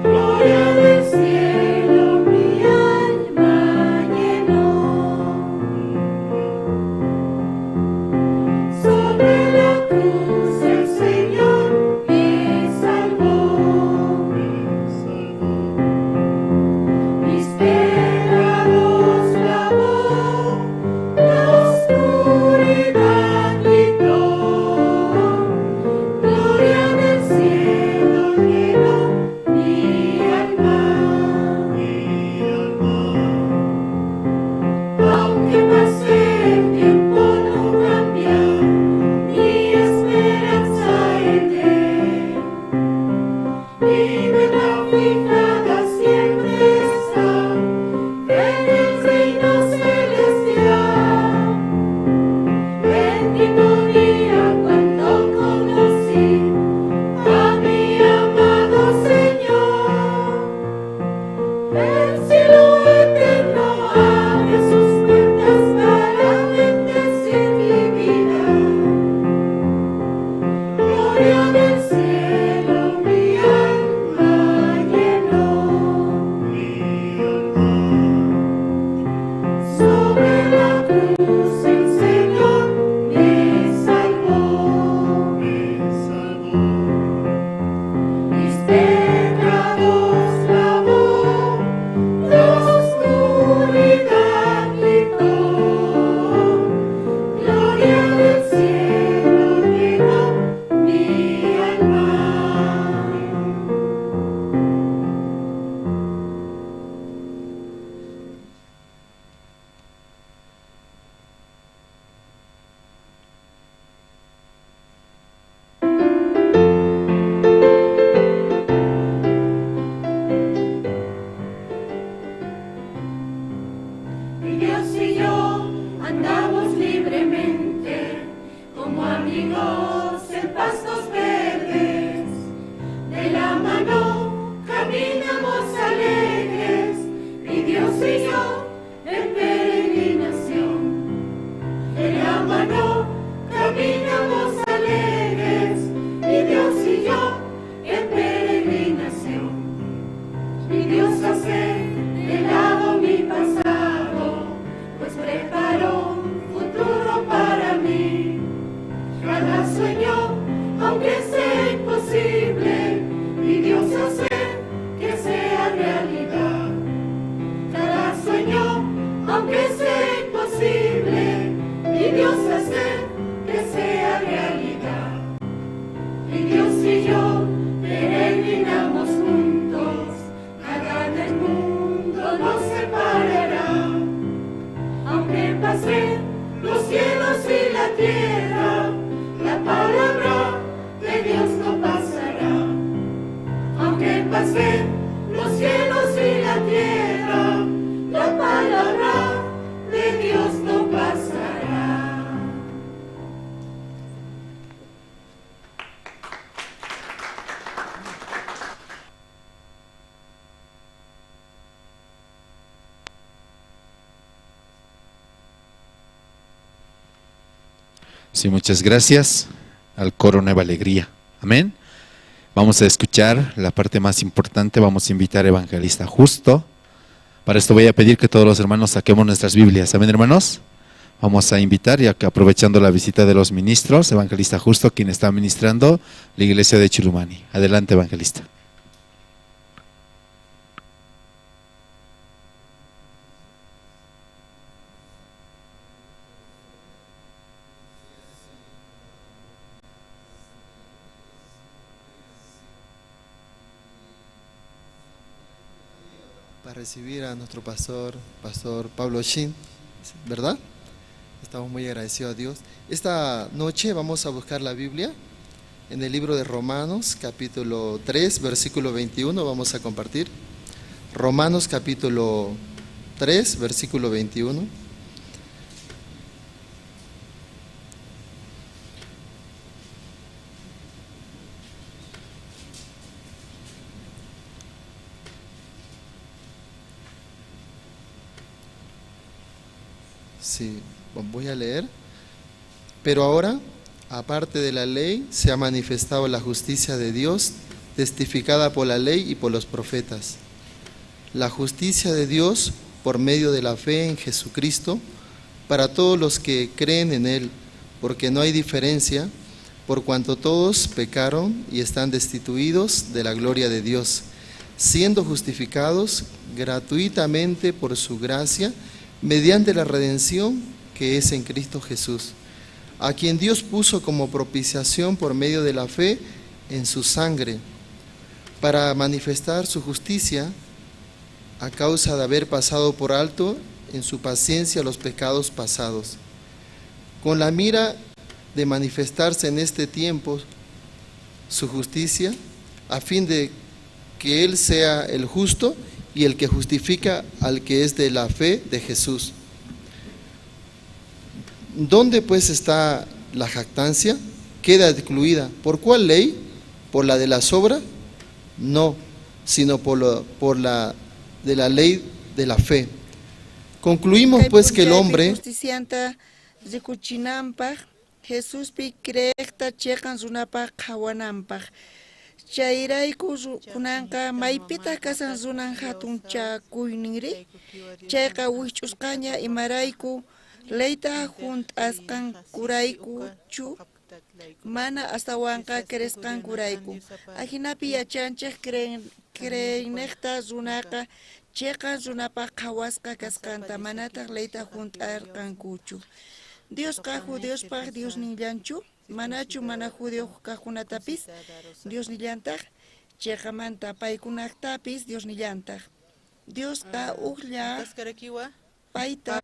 Gloria del cielo. Andamos libremente como amigos en pastos verdes. De la mano caminamos alegres, mi Dios y yo en peregrinación. De la mano caminamos alegres, mi Dios y yo en peregrinación. Mi Dios hace de lado mi pasado, pues preparó un futuro para mí. Cada sueño, aunque sea imposible, mi Dios hace que sea realidad. Cada sueño, aunque sea imposible, mi Dios hace que sea realidad. Mi Dios y yo peregrinamos juntos, nada del mundo nos separará. Aunque pasen los cielos y la tierra, la palabra de Dios no pasará. Aunque pasen los cielos y la tierra, la palabra de Dios no pasará. Sí, muchas gracias al coro Nueva Alegría. Amén. Vamos a escuchar la parte más importante. Vamos a invitar a Evangelista Justo. Para esto voy a pedir que todos los hermanos saquemos nuestras Biblias. Amén, hermanos. Vamos a invitar, ya que aprovechando la visita de los ministros, Evangelista Justo, quien está ministrando la iglesia de Chulumani. Adelante, Evangelista. Para recibir a nuestro pastor, Pastor Pablo Shin, ¿verdad? Estamos muy agradecidos a Dios. Esta noche vamos a buscar la Biblia en el libro de Romanos, capítulo 3, versículo 21, vamos a compartir. Romanos, capítulo 3, versículo 21. Sí, voy a leer. Pero ahora, aparte de la ley, se ha manifestado la justicia de Dios, testificada por la ley y por los profetas. La justicia de Dios por medio de la fe en Jesucristo, para todos los que creen en Él, porque no hay diferencia, por cuanto todos pecaron y están destituidos de la gloria de Dios, siendo justificados gratuitamente por su gracia, mediante la redención que es en Cristo Jesús, a quien Dios puso como propiciación por medio de la fe en su sangre, para manifestar su justicia a causa de haber pasado por alto en su paciencia los pecados pasados, con la mira de manifestarse en este tiempo su justicia, a fin de que Él sea el justo y el que justifica al que es de la fe de Jesús. ¿Dónde pues está la jactancia? Queda excluida. ¿Por cuál ley? ¿Por la de las obras? No, sino por la de la ley de la fe. Concluimos pues que el hombre Jesuspi creejta cheqan runapaj qhawananpaj. Chayrayku kunanqa maypitaq kasan runan hatunchakuyninri? Chayqa wikch'usqaña imarayku leyta hunt'asqankuraykuchu mana astawanqa creesqankurayku. Ajinapi yachanchej creynejta runaqa cheqan runapaj qhawasqa kasqanta manataq leyta hunt'arqankuchu. Diosqa judiospaj Diosnillanchu, manachu mana judío kajkunatapis Diosnillantaj, cheqamanta paykunajtapis Diosnillantaj. Diosqa ujlla payta.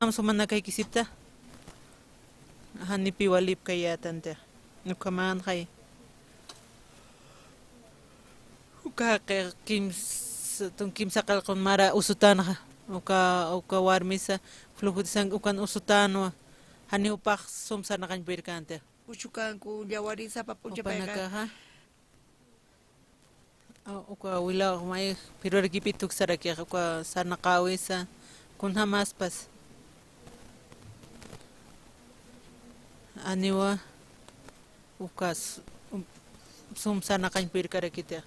Sumanakaykisipta hanipi walip kayatante nukaman hay uka kimsa qalqon mara usutanja uka warmisa flujo de sangre ukan usutanwa hani upaj sumsarnaqañ pirkante Puchukanku yawarisapa p'unchapayqa uka wilawaq may pirwarkipi tuksarakiqa uka sarnaqawisa kunhamaspas aniwa uka sumsarnaqañ pirkarakitiq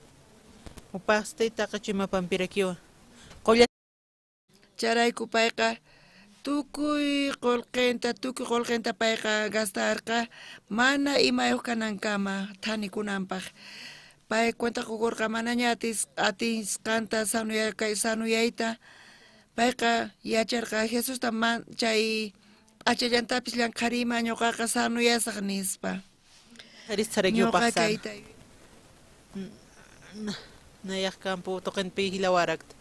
upaqstay taqachimapampirakiwa qolla Charayku payqa tukuy qolqenta payqa gastarqa mana imayuq kanankama thanikunanpaq. Pay cuenta qukurqa manaña atisqanta sanuyayta payqa yacharqa Jesusta chay p'achallantapis llanqharima ñuqaqa sanuyasaq nispa. Ñuqa kayta nayaq kampu tuqinpi hilawarakta.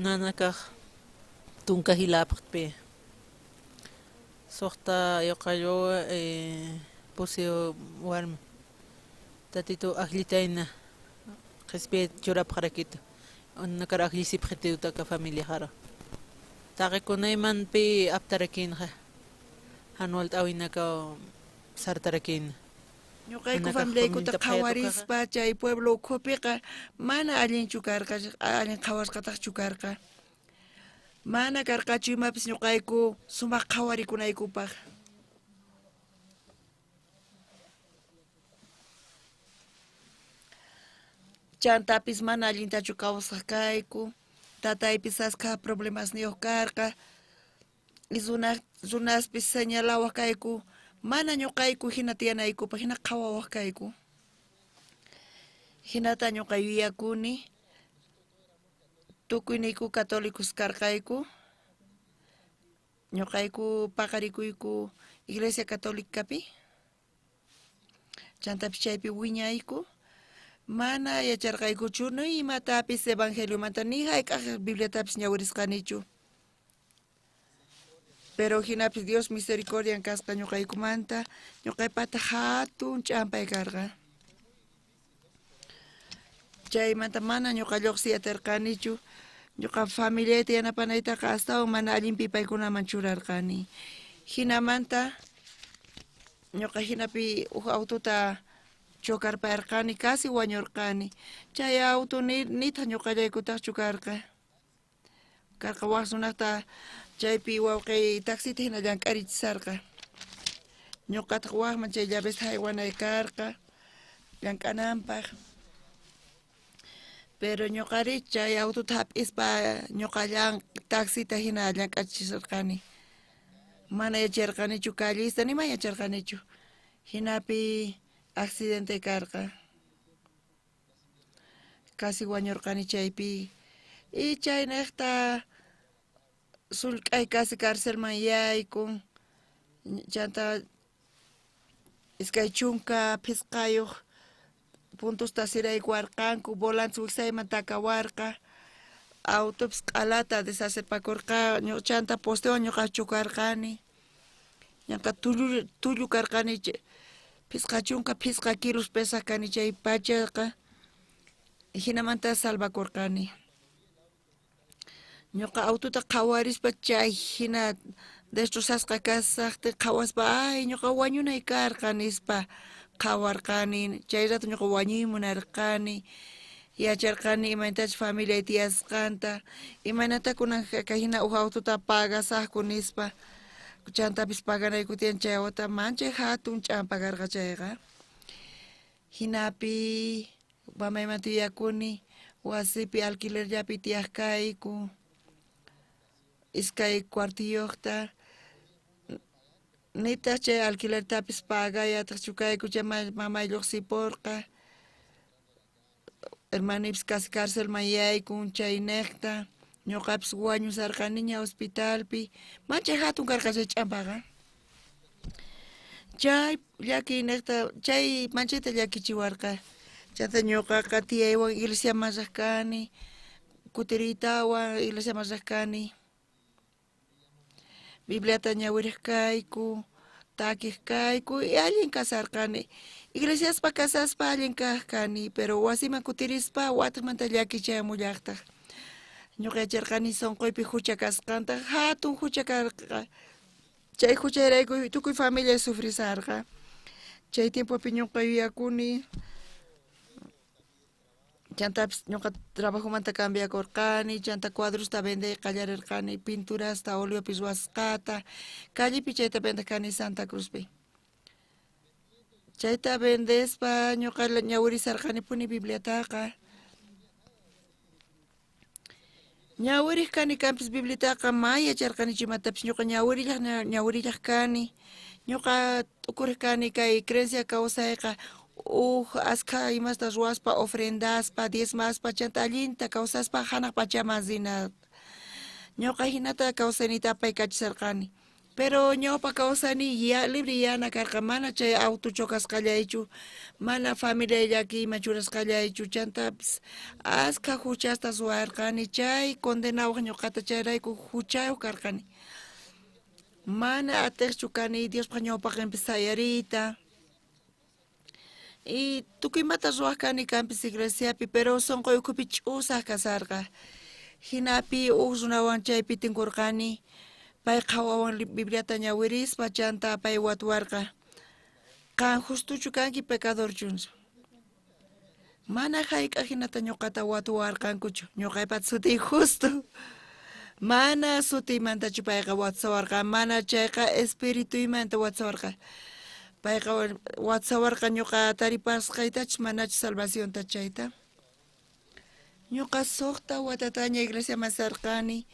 Nanakaq tunka hilapaqpi suqta yuqallu pusi warmi tatitu akllitayna qhispi churapaqrakita nakara akllisipaqtiyutaka familia jara taqikunaymanpi aptarakinqa hanwal t'awinaka sartarakina. Ñuqayku familiaykuta qhawarispa chay pueblo ukhupiqa mana allinchu karqa, allin qhawasqataqchu karqa. Mana karqachu imapis ñuqayku sumaq qhawarikunaykupaq. Chantapis mana allintachu kawsaq kayku, tataypis askha problemasniyuq karqa, runaspis señalawaq kayku, mana ñuqayku hina tiyanaykupaq, hina qhawawaq kayku. Hinata ñuqa yuyakuni, tukuyniyku católicos karqayku, ñuqayku paqarikuyku Iglesia Católicapi, chantapis chaypi wiñayku, mana yacharqaykuchu ni imatapis evangeliomanta ni hayk'aq Bibliatapis ñawirisqanichu. Pero hinapis Dios misericordian kasqa ñuqaykumanta, ñuqaypata hatun ch'ampay karqa. Chaymanta mana ñuqa lluqsiy atirqanichu, ñuqa familiayta yanapanaytaqa astawan mana allinpi paykunaman churarqani. Hinamanta ñuqa hinapi huk autota chocarpayarqani, casi wañurqani. Chay auto nitaq ñuqallaykutaqchu karqa. Karqa waq runaqta chaypi wawqiy taxita hina llank'arichisarqa. Ñuqataq waqman chay llavesta haywanay karqa llank'ananpaq. Pero ñuqari chay autota hap'ispa ñuqa taxita hina llank'achisarqani. Mana yacharqanichu callista, nima yacharqanichu. Hinapi accidente karqa. Casi wañurqani chaypi. Y chaynejta sulk'ay casi carcelman yaykun. Chanta iskay chunka phisqayuq puntusta siraykuwarqanku, volante wiksayman takawarqa, autopis q'alata deshacerpakurqa, chanta postewan ñuqa chocarqani. Ñanqa tullu karqani, phisqa chunka phisqa kilos pesaq kani chay pachaqa, hinamanta salvakurqani. Ñuqa autota qhawarispa chay hina destrozasqa kasaqti qhawaspa, ay ñuqa wañunay karqa nispa qhawarqani. Chay rato ñuqa wañuy munarqani, yacharqani imaynatachus familiay tiyasqanta, imaynata kunan hina huk autota pagasaqku nispa. Chantapis paganayku tiyan chay wata manchay hatun ch'ampa karqa chayqa. Hinapi mamaymanta yuyakuni, wasipi alquilerllapi tiyaq kayku, iskay cuartiyuqta, nitaq chay alquilertapis pagayataqchu kayku, chay mamay lluqsipurqa, hermanipis casi carcelman yaykun chaynejta, ñuqapis wañusarqaniña hospitalpi, manchay hatun karqa chay ch'ampaqa. Chay llakiynejta, chay manchayta llakichiwarqa. Chanta ñuqaqa tiyaywan iglesiaman riq kani, kutiriytawan iglesiaman riq kani. Bibliata ñawiriq kayku, takiq kayku y allin kasarqani. Iglesiaspa kasaspa allin kaq kani, pero wasiman kutirispa watiqmanta llaki chayamullaqtaq. Ñuqa yacharqani sunquypi hucha kasqanta, hatun hucha karqa. Chay huchayrayku tukuy familia sufrisarqa. Chay tiempopi ñuqa yuyakuni, chantapis ñuqa trabajomanta cambiakurqani, chanta cuadrosta vendey qallarirqani, pinturasta, oleopi ruwasqata, callepi chayta vendeq kani Santa Cruzpi. Chayta vendespa ñuqa ñawirisarqanipuni Bibliataqa. Ñawiriq kani kanpis Bibliataqa may yacharqanichu imatapis, ñuqa ñawirillaq ñawirillaq kani. Ñuqa t'ukuriq kani kay creencia kawsayqa uj askha imasta ruwaspa, ofrendaspa, diezmaspa, chanta allinta kawsaspa hanaq pachaman rina. Ñuqa hinata kawsayniyta apaykachisarqani. Pero ñawpa kawsayniy libre yana karqa, mana chay auto chocasqallaychu, mana familia llakiyman churasqallaychu, chantapis askha huchasta ruwarqani, chay condenawaq ñuqata, chayrayku huchayuq karqani. Mana atiqchu kani Diospaq ñawpaqinpi sayariyta. Y tukuy imata ruwaq kani kanpis iglesiapi, pero sunquy ukhupi ch'usaq kasarqa. Hinapi uj runawan chaypi tinkurqani, pay qhawawan Bibliata ñawirispa, chanta pay watuwarqa. Qan justuchu kanki pecadorchu nispa. Mana hayk'aq hinata ñuqata watuwarqankuchu, ñuqaypata sutiy justo. Mana sutiymantachu payqa watsawarqa, mana chayqa espirituymanta watsawarqa. Payqa watsawarqa ñuqa taripasqaytachus manachu salvacionta chayta. Ñuqa suqta watataña iglesiaman sarqani,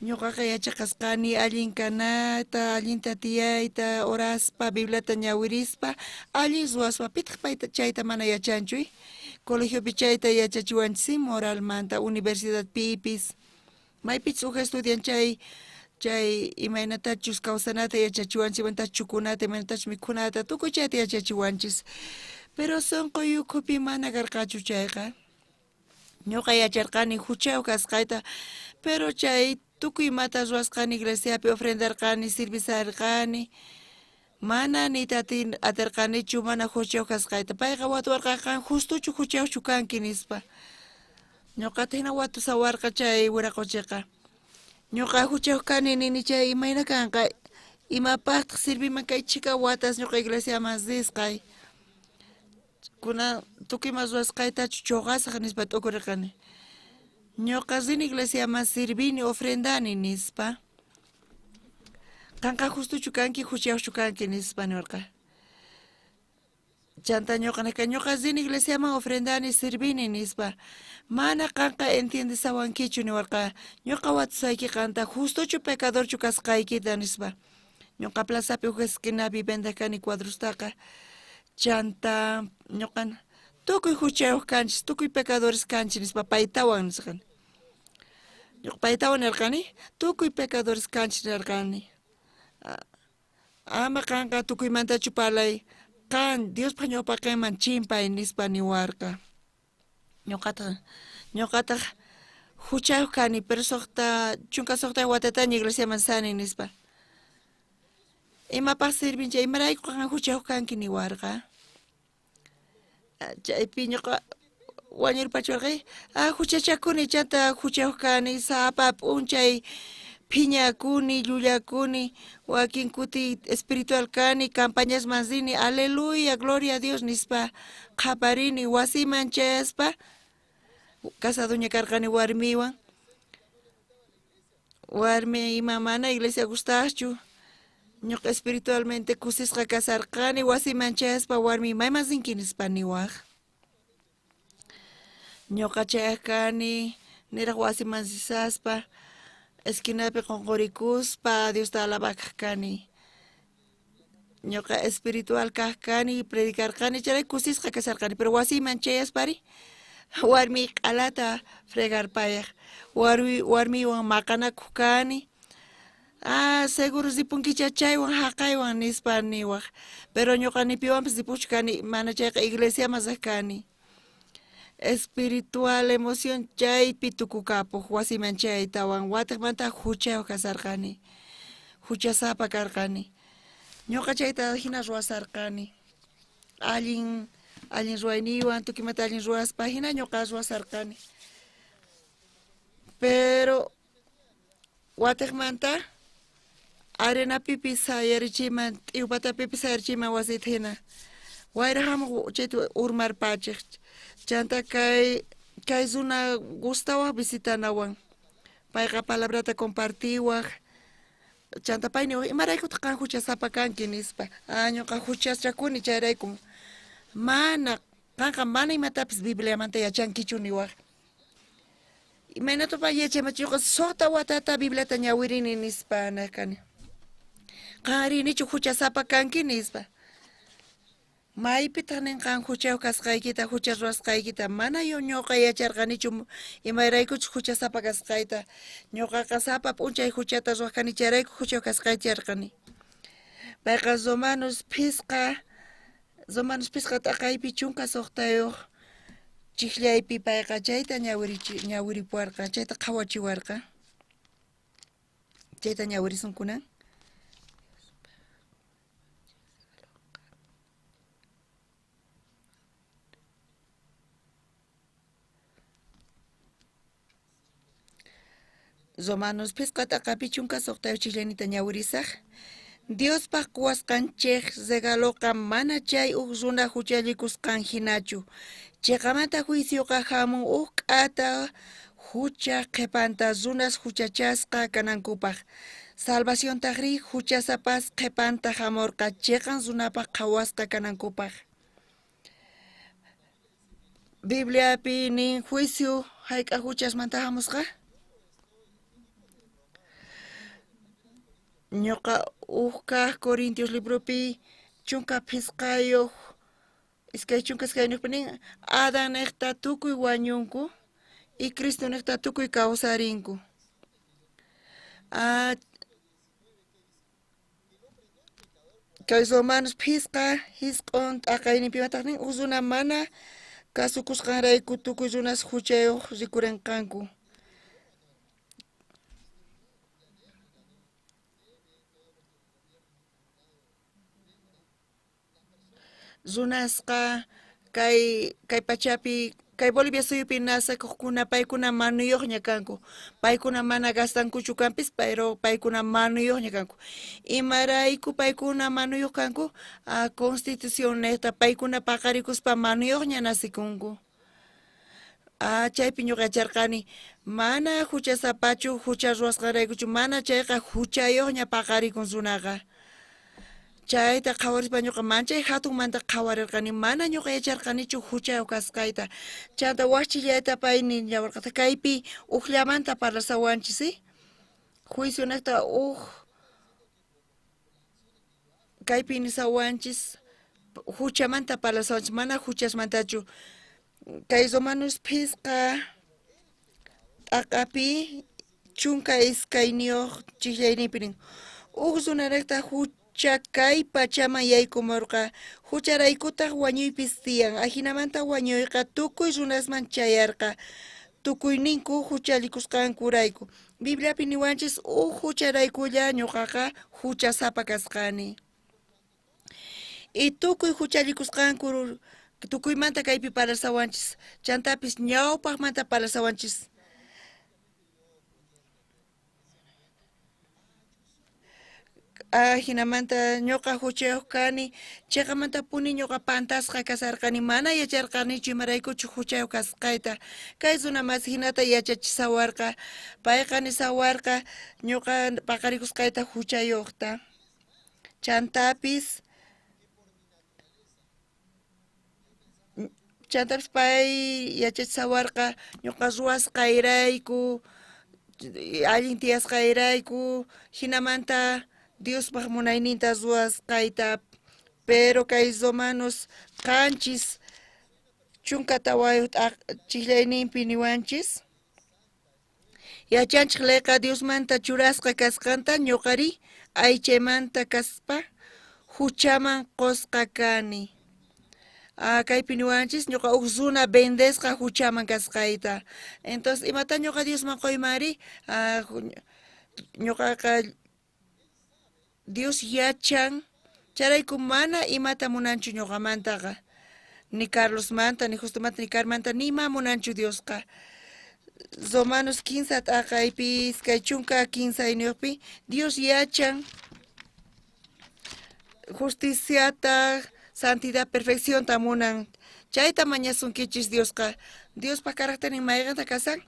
ñuqaqa yachaqasqani allin kanata, allinta tiyayta, oraspa, Bibliata ñawirispa, allin ruwaspa, pitaq payta chayta mana yachanchu? Colegiopi chayta yachachiwanchis moralmanta, universidadpipis. Maypichus uj estudian chay chay imaynatachus kawsanata yachachiwanchis, imaynatachus chukunata, imaynatachus mikhunata, tukuy chayta yachachiwanchis. Pero sunquy ukhupi mana karqachu chayqa. Ñuqa yacharqani huchayuq kasqayta, pero chay tukuy imata ruwasqani iglesiapi ofrendarqani, sirvisarqani, mana niyta atirqanichu mana huchayuq kasqayta. Payqa watuwarqa qan justuchu huchayuqchu kanki nispa. Ñuqata hina watusawarqa chay wiraqochiqa. Ñuqa huchayuq kani nini chay imayna kanqa, imapaqtaq sirviman kay chhika watas ñuqa iglesiaman risqay. Kunan tukuy ima ruwasqaytachu chuqasaq nispa t'ukurirqani. Ñuqa rini iglesiaman sirvini, ofrendani nispa. Qanqa justuchu kanki, huchayuqchu kanki nispa niwarqa. Chanta ñuqa nirqa, ñuqa rini iglesiaman ofrendani, sirvini nispa. Mana qanqa entiendesawankichu niwarqa. Ñuqa watusayki qanta justuchu pecadorchu kasqaykita nispa. Ñuqa plazapi uj esquinapi vendeq kani cuadrostaqa. Chanta ñuqa tukuy huchayuq kanchis, tukuy pecadores kanchis nispa paytawan nisqani. Ñuqa paytawan nirqani, tukuy pecadores kanchis nirqani. Ama qanqa tukuymantachu parlay, qan Diospaq ñawpaqinman chimpay nispa niwarqa. Ñuqataq huchayuq kani, pero 16 watataña iglesiaman sani nispa. Imapaq sirvin chay, imarayku qan huchayuq kanki niwarqa. Chaypi ñuqa wañurpachuwarqa, huchachakuni chanta huchayuq kani, sapa p'unchay phiñakuni, llullakuni, wakin kuti espiritual kani, campañasman rini, aleluya, gloria a Dios nispa qhaparini, wasiman chayaspa, casadoña karqani warmiwan. Warmi ima mana iglesia gustaqchu. Ñuqa espiritualmente kusisqa kasarqani, wasiman chayaspa warmi mayman rinki nispa niwaq. Ñuqa chayaq kani, niraq wasiman risaspa, esquinapi qunqurikuspa Diosta alabakaq kani. Ñuqa espiritual kaq kani, predicarqani, chayrayku kusisqa kasarqani, pero wasiman chayaspari warmi q'alata fregarpayaq, warmiwan maqanakuq kani. Seguro ripunkicha chaywan haqaywan nispa niwaq, pero ñuqa ni piwanpis ripuchu kani, mana chayqa iglesiaman riq kani. espiritual emoción chaypi tukukapuq wasiman chaytawan watiqmanta huchayuq kasarqani, huchasapa karqani. Ñuqa chayta hina ruwasarqani. Allin allin ruwayniywan tukuymanta allin ruwaspa hina ñuqa ruwasarqani. Pero watiqmanta arenapipis sayarichiyman, t'iwpatapipis sayarichiyman wasita hina. Wayra hamuq chayta urmarpachiq. Chanta kay kay runa gustawaq visitanawan. Payqa palabrata compartiwaq. Chanta pay niwaq imaraykutaq qan huchasapa kanki nispa. Ah, ñuqa huchachakuni chayraykum. Mana qanqa mana imatapis Bibliamanta yachankichu niwaq. Imaynataq yachayman ñuqa suqta watata Bibliata ñawirini nispa naq kani. Qan rinichu huchasapa kanki nispa. Maypitaq nin qan huchayuq kasqaykita, hucha ruwasqaykita, mana ñuqa yacharqanichu imaraykuchus huchasapa kasqayta. Ñuqaqa sapa p'unchay huchata ruwaq kani chayrayku huchayuq kasqayta yarqani. Payqa Romanos 5 t'aqaypi 16 chijllaypi payqa chayta ñawiripuwarqa, chayta qhawachiwarqa. Chayta ñawirisunkunan. Romanos 5 t'aqapi 16 chijllaynita ñawirisaq. Diospaq quwasqanchik regaloqa mana chay uj runa huchallikusqan hinachu. Chiqamanta juicioqa hamun uj k'ata hucha qhipanta runas huchachasqa kanankupaq. Salvaciontaqri huchasapas qhipanta hamurqa chiqan runapaq qhawasqa kanankupaq. Bibliapi nin juicio hayk'a huchasmanta hamusqa? Ñuqa uj kaq Corintios libropi 15 22 nin Adán niqta tukuy wañunku y Cristo niqta tukuy kawsarinku. Kay Romanos 5 9 t'aqayninpimataq nin uj runa mana kasukusqanrayku tukuy runas huchayuq rikurinqanku. Runasqa kay pachapi kay Bolivia suyupi nasakuqkuna paykuna manuyuqña kanku. Paykuna mana gastankuchu kanpis, pero paykuna manuyuqña kanku. Imarayku paykuna manuyuq kanku? Constitución niqta paykuna paqarikuspa manuyuqña nasikunku. Chaypi ñuqa yacharqani mana huchasapachu hucha ruwasqanraykuchu, mana chayqa huchayuqña paqarikun runaqa. Chayta qhawarispa ñuqa manchay hatunmanta qhawarirqani, mana ñuqa yacharqanichu huchayuq kasqayta. Chanta waqchillayta pay nillawarqata kaypi uqllamanta parlasawanchis, ¿sí? Juicio niqta uj kaypi nisawanchis huchamanta parlasawanchis, mana huchasmantachu. Kay Romanos 5 t'aqapi 12 chijllayninpi nin uj runaraqta hucha kay pachaman yaykumurqa, hucharaykutaq wañuypis tiyan, ajinamanta wañuyqa tukuy runasman chayarqa, tukuyninku huchallikusqankurayku. Bibliapi niwanchis uj hucharaykulla ñuqaqa huchasapa kasqani. Y tukuy huchallikusqanku tukuymanta kaypi parlasawanchis, chantapis ñawpaqmanta parlasawanchis. Jinamanta ñuqa huchayuq kani, chiqamantapuni ñuqa pantasqa kasarqani, mana yacharqanichu imaraykuchu huchayuq kasqayta. Kay runa masi hinata yachachisawarqa, payqa nisawarqa ñuqa paqarikusqayta huchayuqta. Chantapis pay yachachisawarqa ñuqa ruwasqayrayku, allin tiyasqayrayku, hinamanta Diospaq munayninta ruwasqayta. Pero kay Romanos 7 14 chijllayninpi niwanchis yachanchik leyqa Diosmanta churasqa kasqanta, ñuqari aychaymanta kaspa huchaman qusqa kani. Kaypi niwanchis ñuqa huk runa vendesqa huchaman kasqayta. Entonces imata ñuqa Diosman qoymanri? Ñuqaqa Dios yachan, chayrayku mana imata munanchu ñuqamantaqa. Ni Carlosmanta, ni Justomanta, ni Carmanta, ni ima munanchu Diosqa. Romanos 15 t'aqaypi, 23 Dios yachan justiciata, santidad, perfeccionta munan. Chayta mañasunkichis Diosqa. Diospa carácternin mayqanta kasan?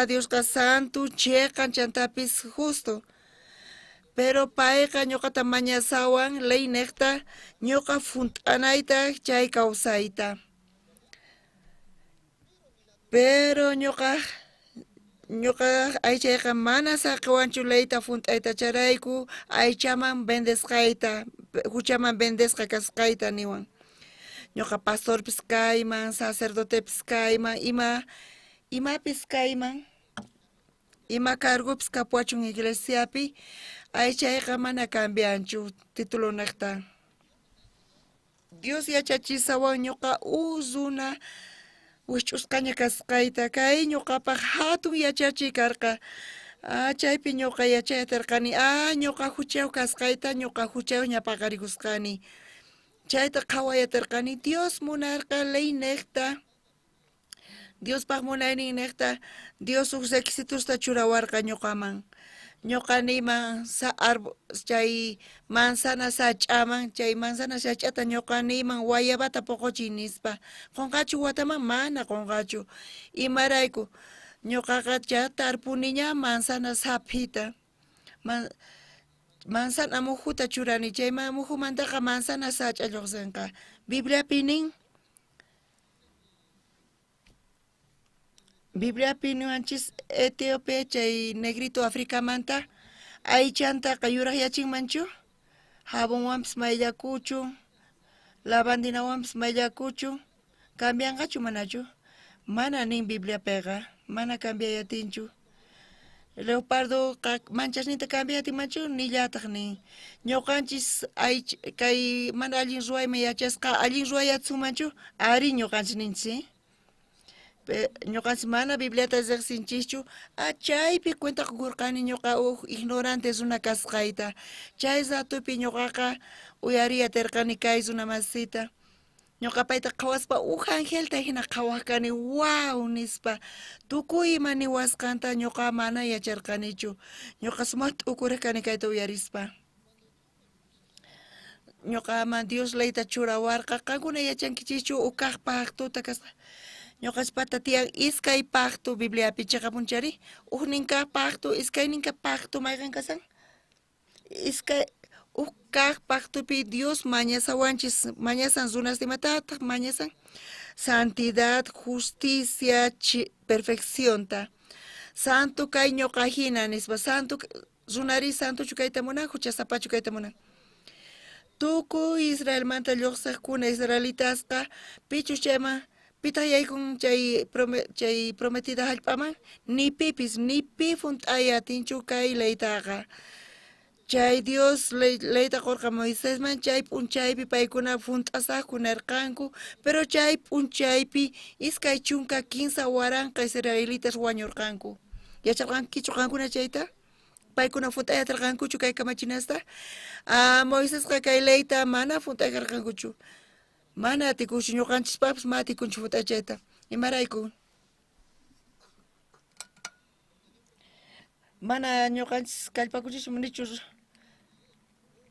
Diosqa santo, cheqan, chantapis justo. Pero payqa ñuqata mañasawan ley neqta ñuqa funt'anayta chay kawsayta. Pero ñuqa aychayqa mana saqiwanchu leyta funt'ayta, chayrayku aychaman vendesqayta, huchaman vendesqa kasqayta niwan. Ñuqa pastorpis kayman, sacerdotepis kayman, imapis kayman, ima cargopis kapuwachun iglesiapi, aychayqa mana cambianchu título neqta. Dios yachachisawan ñuqa uj runa wich'usqaña kasqayta, kay ñuqapaq hatun yachachiy karqa. Chaypi ñuqa yachayatarqani, ñuqa huchayuq kasqayta, ñuqa huchayuq ña paqarikusqani. Chayta qhawayatarqani, Dios munarqa ley neqta, Diospaq munaynin neqta, Dios huk requisitosta churawarqa ñuqaman. Ñuqa niyman chay manzana sach'aman, chay manzana sach'ata ñuqa niyman guayabata poqochiy nispa. Qonqachu wataman? Mana qonqachu. Imarayku? Ñuqaqa cha tarpuniña manzana saphita. Manzana mujuta churani, chay mujumantaqa manzana sach'a lluqsinqa. Bibliapi nin, Bibliapi niwanchis Etiopía chay negrito Africamanta aychantaqa yuraqyachinmanchu, jabonwanpis mayllakuchu, lavandinawanpis mayllakuchu, cambianqachu manachu? Mana nin Bibliapiqa, mana cambiayatinchu. Leopardo manchasninta cambiatinmanchu nillataq nin. Ñuqanchis kay mana allin ruwayman yachasqa allin ruwayatsunmanchu, ari ñuqanchis ninchis. Ñuqanchis mana Bibliata riqsinchischu, chaypi cuenta qukurqani ñuqa huk ignorante runa kasqayta. Chay ratupi ñuqaqa uyariyatirqani kay runa masita. Ñuqa payta qhawaspa huk angelta hina qhawaq kani, wow nispa. Tukuy ima niwasqanta ñuqa mana yacharqanichu. Ñuqa sumaq t'ukuriq kani kayta uyarispa. Ñuqaman Dios leyta churawarqa, qankuna yachankichischu huk pactota kasqa. Ñuqaspata tiyan iskay pacto Bibliapi chiqapunchari, huknin kaq pacto, iskaynin kaq pacto mayqan kasan? Iskay huk kaq pactopi Dios mañasawanchis, mañasan runas imatataq mañasan? Santidad, justicia, perfeccionta. Santo kay ñuqa hina nispa, santo runari santochu kayta munan, huchasapachu kayta munan. Tukuy Israelmanta lluqsiqkuna israelitasqa pichus chayman pitaq yaykun chay prometida hallp'aman, ni pipis, ni pi funt'ayatinchu kay leytaqa. Chay Dios leyta qorqa Moisesman, chay p'unchaypi paykuna funt'asaqku nerqanku, pero chay p'unchaypi 23,000 israelitas wañurqanku. Yacharqankichu qankuna chayta? Paykuna funt'ayatarqankuchu kay kamachinasta? Moisesqa kay leyta mana funt'aykarqankuchu. Mana atikunchu, ñuqanchispaqpis mana atikunchu funt'achayta. Imarayku? Mana ñuqanchis kallpakunchischu nichu,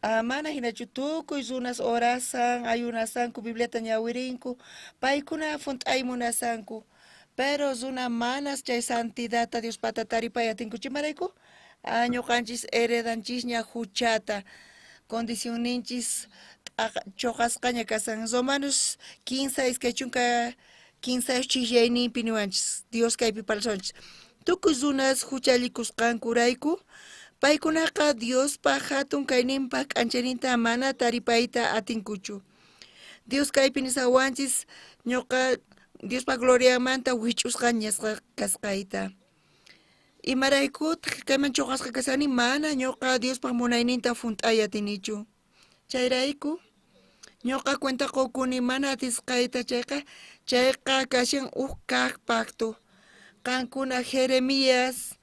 mana hinachu tukuy runas orasan, ayunasanku, Bibliata ñawirinku, paykuna funt'ay munasanku. Pero runa manas chay santidadta Diospata taripay atinkuchu. Imarayku? Ñuqanchis heredanchisña huchata, condicionninchis choqasqaña kasan. Romanos 15, 23 chijyayninpi niwanchis, Dios kaypi parlasunchis. Tukuy runas huchallikusqankurayku, paykunaqa Diospa hatun kayninpaq k'anchayninta mana taripayta atinkuchu. Dios kaypi nisawanchis ñuqa Diospa gloriamanta wich'usqaña kasqayta. Imaraykutaq kayman choqasqa kasani, mana ñuqa Diospa munayninta funt'ay atinichu. Chayrayku Ñuqa cuenta qukuni mana atisqayta chayqa, chayqa kashan uj kaq pacto. Qankuna Jeremías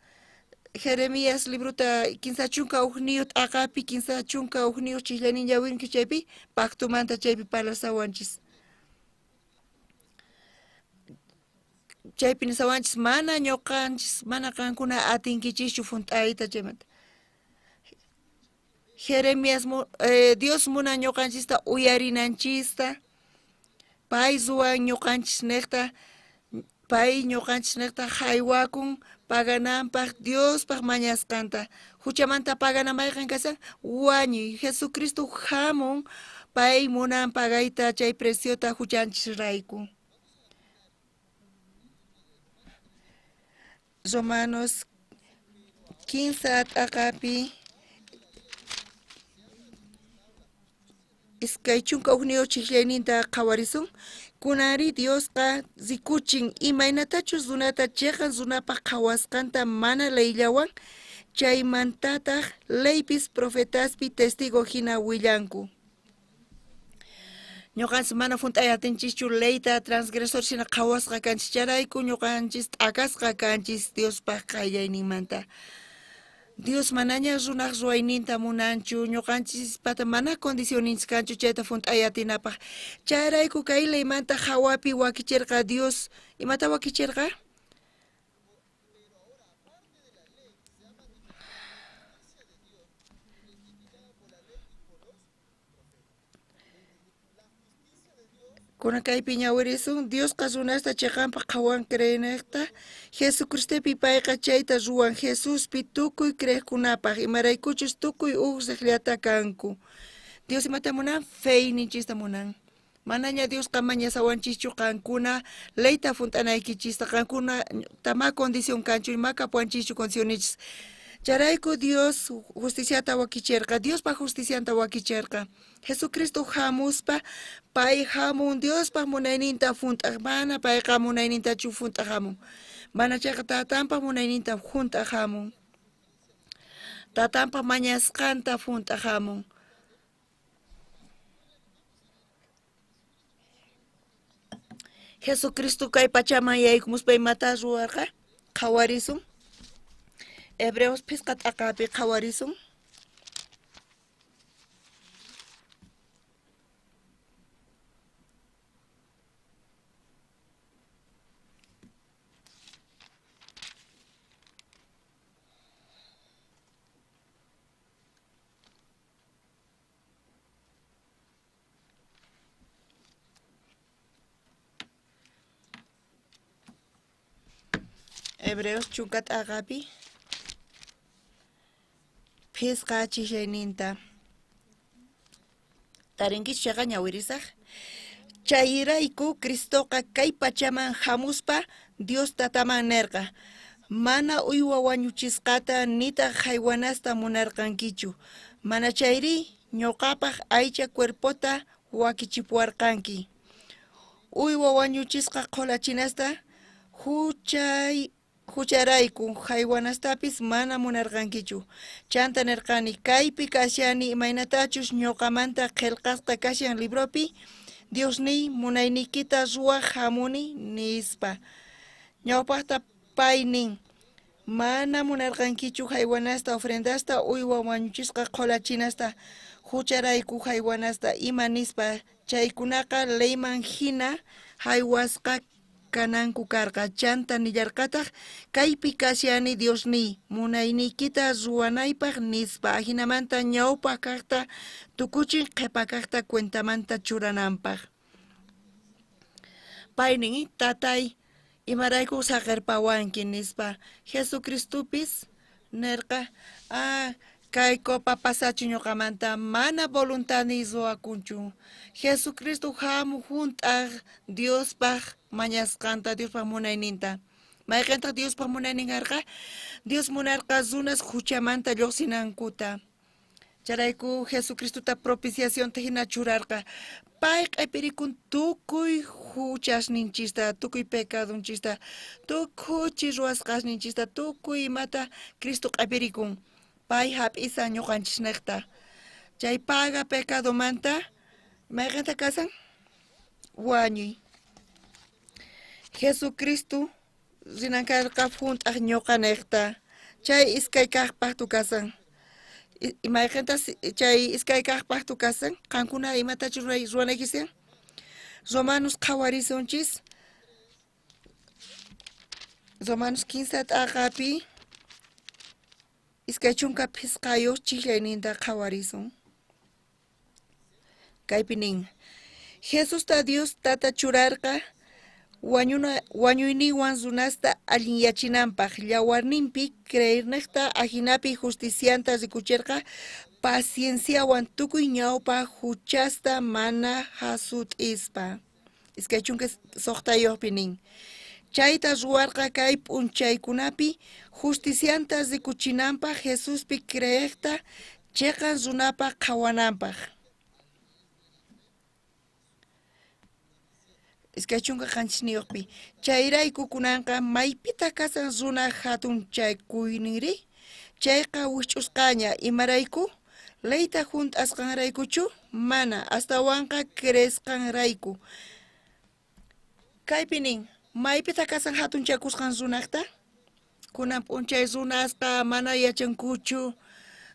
librota 31 t'aqapi 31 chillanin llawinki chaypi pactomanta chaypi parlasawanchis. Chaypi nisawanchis mana ñuqanchis mana qankuna atinkichischu hunt'ayta chaymanta. Jeremías Dios munan ñuqanchista uyarinanchista, pay ruwan ñuqanchis niqta, pay ñuqanchis niqta haywakun pagananpaq Diospaq mañasqanta. Huchamanta pagana mayqan kashan wañuy. Jesucristo hamun pay munan pagayta chay preciota huchanchisrayku. Romanos 15 t'aqapi 21 chijllayninta qhawarisun. Kunanri Diosqa rikuchin imaynatachus runata chiqan runapaq qhawasqanta mana leyllawan, chaymantataq leypis profetaspi testigo hina willanku. Ñuqanchis mana hunt'ay atinchischu leyta transgresor hina qhawasqa kanchis chayrayku ñuqanchis t'akasqa kanchis Diospaq qayllayninmanta. Dios manaña runaq ruwayninta munanchu, ñuqanchispata mana condicionninchis kanchu chayta hunt'ay atinapaq. Chayrayku kay leymanta hawapi wakichirqa Dios. Imata wakichirqa? Kuna kaypi ñawirisun, Diosqa runasta chiqanpaq qhawan creeniqta, Jesucristopi payqa chayta ruwan Jesuspi tukuy creeqkunapaq, imaraykuchus tukuy uj riqllata kanku. Dios imata munan? Feyninchista munan. Manaña Diosqa mañasawanchischu qankuna leyta hunt'anaykichista, qankuna tama condición kanchu, ima kapuwanchischu condicionichis. Chayrayku Dios justiciata wakichirqa, Diospa justicianta wakichirqa. Jesucristo hamuspa pay hamun Diospaq munayninta hunt'aq, mana payqa munaynintachu hunt'aq hamun. Mana chayqa tatanpaq munayninta hunt'aq hamun. Tatanpaq mañasqanta hunt'aq hamun. Jesucristo kay pachaman yaykumuspa imata ruwarqa? Qhawarisun. Hebreos 5 t'aqapi qhawarisun. Hebreos 10 t'aqapi 5 chishayninta tarinkichu chayqa ñawirisaq. Chayrayku Cristoqa kay pachaman hamuspa Dios tataman nerqa, mana uywa wañuchisqata nitaq haywanasta munarqankichu, mana chayri ñuqapaq aycha cuerpota wakichipuwarqanki. Uywa wañuchisqa qhulachinasta hucharayku haywanastapis mana munarqankichu. Chanta nerqani kaypi kashani imaynatachus ñuqamanta qillqasqa kashan libropi, Diosniy munayniykita ruwaq hamuni nispa. Ñawpaqta pay nin, mana munarqankichu haywanasta ofrendasta uywa wañuchisqa qhulachinasta hucharayku haywanasta ima nispa, chaykunaqa leyman hina haywasqa kananku karqa. Chanta nillarqataq kaypi kashani Diosniy munayniykita ruwanaypaq nispa. Ajinamanta ñawpaq kaqta tukuchin qhipa kaqta cuentamanta churananpaq. Pay nin, tatay imarayku saqirpawanki nispa. Jesucristopis nerqa, kay copa pasachu ñuqamanta mana voluntadniy ruwakunchu. Jesucristo hamu hunt'aq Diospaq mañasqanta, Diospaq munayninta. Mayqintaq Diospaq munaynin karqa? Dios munarqa runas huchamanta lluqsinankuta. Chayrayku Jesucristota propiciacionta hina churarqa. Pay q'ipirikun tukuy huchasninchista, tukuy pecadonchista, tukuy ruwasqasninchista, tukuy imata Cristo q'ipirikun. Pay hap'isan ñuqanchisniqta. Chay paga pecadomanta Mayqenta kasan? Wañuy. Jesucristo rinan karqa junt'aj ñuqanejta. Chay iskay kaq pacto kasan. Mayqenta chay iskay kaq pacto kasan? Qankuna imatachu ruwanaykisan? Romanos qhawarisunchis. Romanos 15 t'aqapi 25 chijllayninta qhawarisun. Kaypi nin, Jesusta Dios tata churarqa wañuyninwan runasta allinyachinanpaj llawarninpi creerniqta ajinapi justicianta rikucherqa pacienciawan tukuy ñawpa juchasta mana jasut'ispa. 26 nin, chayta ruwarqa kay p'unchaykunapi justicianta rikuchinanpaj Jesuspi creeqta cheqan runapaj qhawananpaj. 27 chayrayku kunanqa maypita kasan runa hatunchakuyninri? Chayqa wikch'usqaña. Imarayku? Leyta junt'asqanraykuchu? Mana, astawanqa creesqanrayku. Kaypi nin, maypita kasan hatunchakusqan runaqta? Kunan p'unchay runasqa mana yachankuchu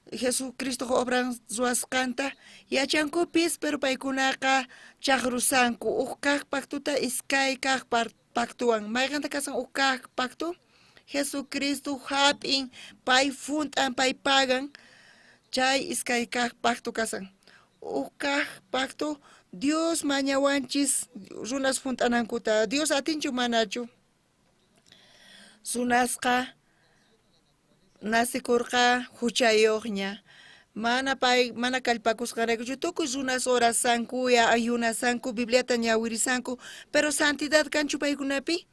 Jesucristo obran ruwasqanta, yachankupis, pero paykunaqa chaqrusanku uj kaq pactuta iskay kaq pactuwan. Mayqanta kasan uj kaq pacto? Jesucristo hap'in, pay funt'an, pay pagan, chay iskay kaq pacto kasan. Uj kaq pacto Dios mañawanchis runas funt'anankuta. Dios atinchu manachu? Runasqa nasikurqa huchayuqña. Mana pay mana kallpakusqanraykuchu tukuy runas orasanku, ayunasanku, Bibliata ñawirisanku, pero santidad kanchu paykunapi?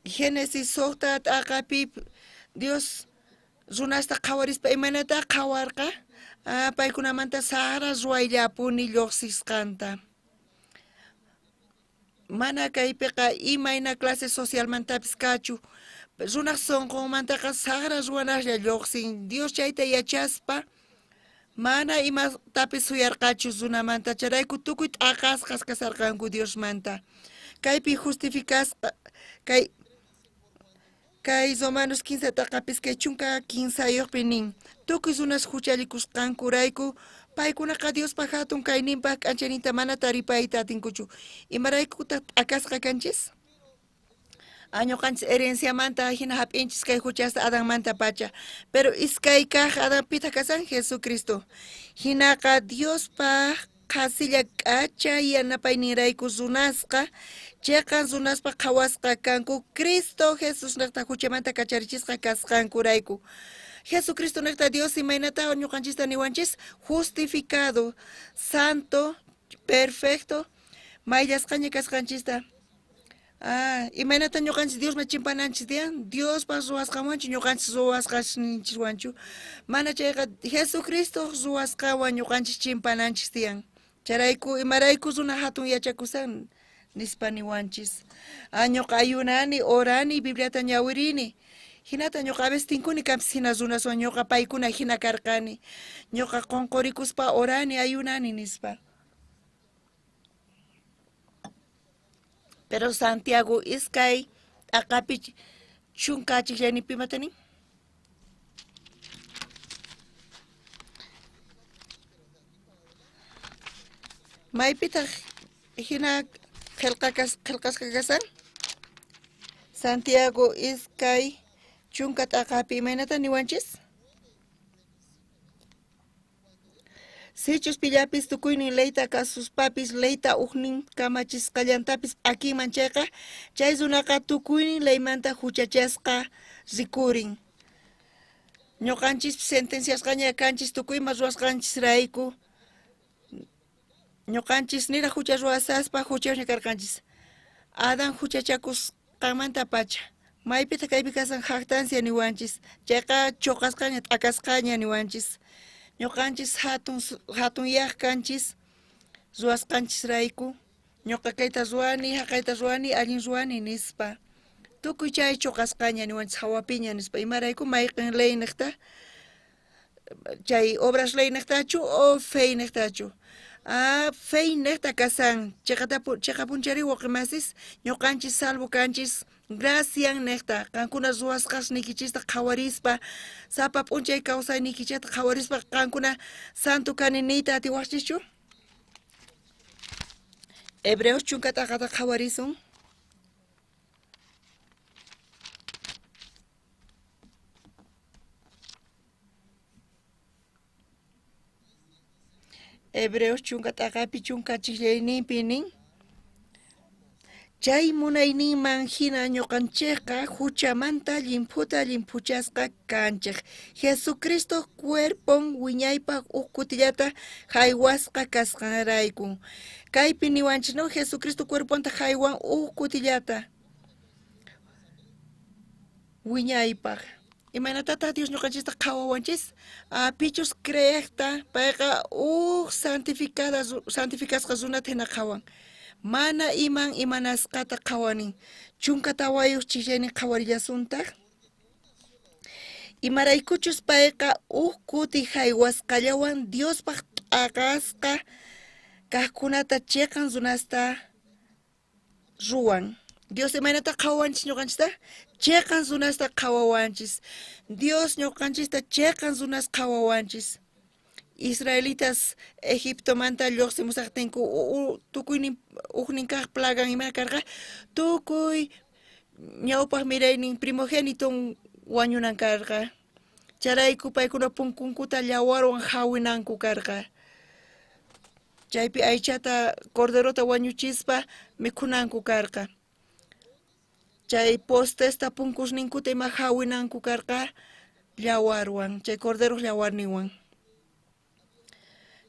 Génesis 6 t'aqapi Dios runasta qhawarispa imaynata qhawarqa? Paykunamanta saqra ruwayllapuni lluqsisqanta. Mana kaypiqa imayna clase socialmantapis kachu. Runaq sunqunmantaqa saqra ruwanaqlla lluqsin. Dios chayta yachaspa mana imatapis suyarqachu runamanta. Chayrayku tukuy t'aqasqas kasarqanku Diosmanta. Kaypi justificasqa kay Romanos 15 t'aqapis kay 13 nin, tukuy runas huchallikusqankurayku paykunaqa Diospa hatun kayninpaq k'anchayninta mana taripayta atinkuchu. Imaraykutaq t'akasqa kanchis? Ñuqanchis herenciamanta hina hap'inchis kay huchasta Adanmanta pacha. Pero iskay kaq Adanpita kasan Jesucristo. Hinaqa Diospa qhasilla k'acha yanapayninrayku runasqa cheqan runaspa qhawasqa kanku Cristo Jesús niqta huchamanta kacharichisqa kasqankurayku. Jesucristo niqta Dios imaynata ñuqanchista niwanchis? Justificado, santo, perfecto, mayllasqaña kasqanchista. Imaynata ñuqanchis Diosman chimpananchis tiyan? Diospa ruwasqanwanchu ñuqanchis ruwasqanchiswanchu? Mana chayqa Jesucristo ruwasqanwan ñuqanchis chimpananchis tiyan. Chayrayku imarayku runa hatun yachakusan nispa niwanchis. Ñuqa ayunani, orani, Bibliata ñawirini. Hinata ñuqa a veces tinkuni kanpis hina runaswan ñuqa paykuna hina karqani. Ñuqa qunqurikuspa orani, ayunani nispa. Pero Santiago iskay t'aqapi chunka achikllanipi imata nin? Maypitaq hina qillqasqa kasan? Santiago iskay chunka t'aqapi imaynata niwanchis? Sichus pillapis tukuynin leyta kasuspapis leyta ujnin kamachisqallantapis p'akinman chayqa, chay runaqa tukuynin leymanta huchachasqa rikurin. Ñuqanchis sentenciasqaña kanchis tukuyma ruwasqanchisrayku. Ñuqanchis niraj hucha ruwasaspa huchayuqña karqanchis. Adán huchachakusqanmanta pacha. Maypitaq kaypi kasan jactancia niwanchis. Chayqa chuqasqaña t'akasqaña niwanchis. Ñuqanchis hatunyaq kanchis ruwasqanchisrayku. Ñuqa kayta ruwani, haqayta ruwani, allin ruwani nispa. Tukuy chay chuqasqaña niwanchis hawapiña nispa. Imarayku mayqin ley niqta Chay obras leynejtachu o feynejtachu? Feynejta kasan, cheqapunchari waqi ñuqanchis salvo kanchis, gracian nejta, qankuna ruwasqasniykichista qhawarispa, sapa p'unchay kawsaynikichista qhawarispa qankuna santo kani niyta atiwaqchischu? Hebreos chunka t'aqata qhawarisun. Hebreos chunka t'aqapi chunka chiqllayninpi nin. Chay munayninman hina ñuqanchikqa huchamanta llimphuta llimphuchasqa kanchik. Jesucristo cuerpon wiñaypaq huk kutillata haywasqa kasqanrayku. Kaypi niwanchik, no? Jesucristo cuerponta haywan huk kutillata wiñaypaq. Imaynatataq Dios ñuqanchista qhawawanchis? Pichus creejta payqa huk santificasqa runata hina qhawan. Mana iman imanasqata qhawanin. 14 chillaynin qhawarillasuntaq. Imaraykuchus payqa huk kuti haywasqallawan Diospaq t'aqasqa kaqkunata chiqan runasta ruwan. Dios imaynata qhawawanchis ñuqanchista? Chiqan runasta qhawawanchis. Dios ñuqanchista chiqan runas qhawawanchis. Israelitas Egiptomanta lluqsimusaqtinku tukuynin ujnin kaq plagan ima karqa, tukuy ñawpaq miraynin primogéniton wañunan karqa. Chayrayku paykuna punkunkuta llawarwan hawinanku karqa. Chaypi aychata corderota wañuchispa mikhunanku karqa. Chay postesta punkusninkuta ima hawinanku karqa llawarwan, chay corderoq llawarninwan.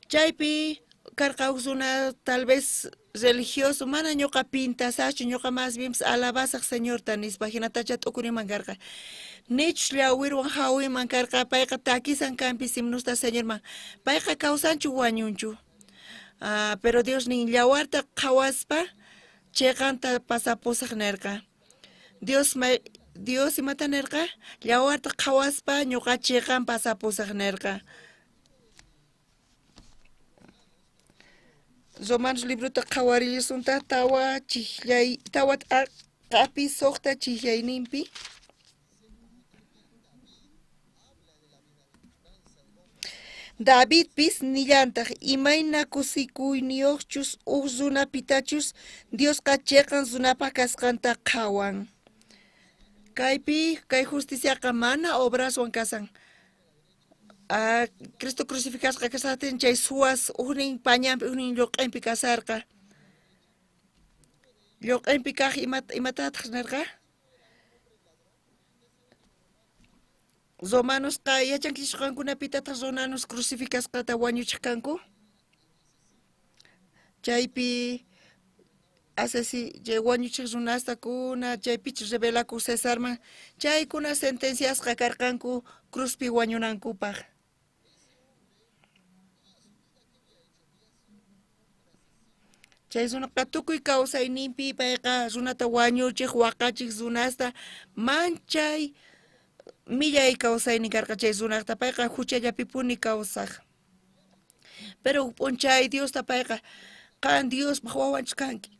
Chaypi karqa huk runa tal vez religioso, mana ñuqa pintasachu, ñuqa más bien alabasaq Señorta nispa, hinatacha t'ukuriman karqa. Nichus llawirwan hawiman karqa, payqa takisan kanpi himnusta Señorman. Payqa kawsanchu wañunchu. Pero Dios nin llawarta qhawaspa chiqanta pasapusaq nerqa. Dios imata nerqa? Llawarta qhawaspa ñuqa chiqan pasapusaq nerqa. Romanos librota qhawarillasuntaq tawa t'aqapi suqta chillayninpi. Davidpis nillantaq imayna kusikuyniyuqchus huk runapitachus Diosqa chiqan runapaq kasqanta qhawan. Kaypi kay justiciaqa mana obraswan kasan. Cristo crucificasqa kasaqtin chay suwas ujnin pañanpi ujnin lluq'inpi kasarqa. Lluq'inpi kaq imatataq nirqa? Romanosqa yachankichis qankunapitataq romanos crucificasqata wañuchiq kanku? Chaypi chay wañuchiq runastakuna chaypichus rebelakuq Cesarman chaykuna sentenciasqa karqanku cruzpi wañunankupaq. Chay runaqa tukuy kawsayninpi payqa runata wañuchiq waqachiq runasta manchay millay kawsaynin karqa chay runaqta payqa huchallapipuni kawsaq. Pero p'unchay Diosta payqa qan Diospaq wawanchus kanki.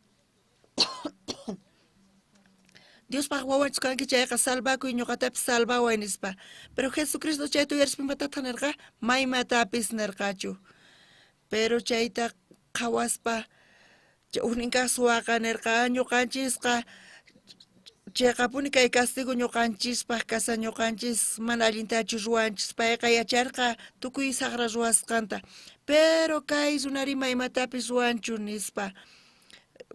Diospaq wawanchus kanki chayqa salvakuy ñuqatapis salvaway nispa. Pero Jesucristo chayta uyarispa imatataq nirqa? Maymatapis nirqachu. Pero chayta qhawaspa ujnin kaq suwaqa nirqa ñuqanchisqa chayqapuni kay castigo ñuqanchispaq kasan ñuqanchis mana allintachu ruwanchis. Payqa yacharqa tukuy saqra ruwasqanta. Pero kay runarima imatapis ruwanchu nispa.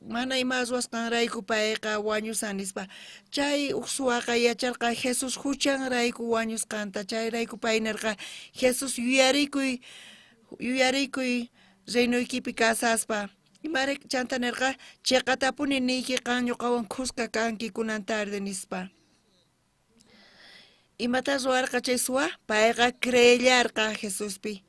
Mana ima ruwasqanrayku payqa wañusan nispa. Chay uj suwaqa yacharqa Jesús huchanrayku wañusqanta. Chayrayku pay nirqa Jesús yuyarikuy reinoykipi kasaspa. Imare chanta nirqa chiqatapuni niyki qan ñuqawan khuska kanki kunan tarde nispa. Imata ruwarqa chay suwa? Payqa creellarqa Jesuspi.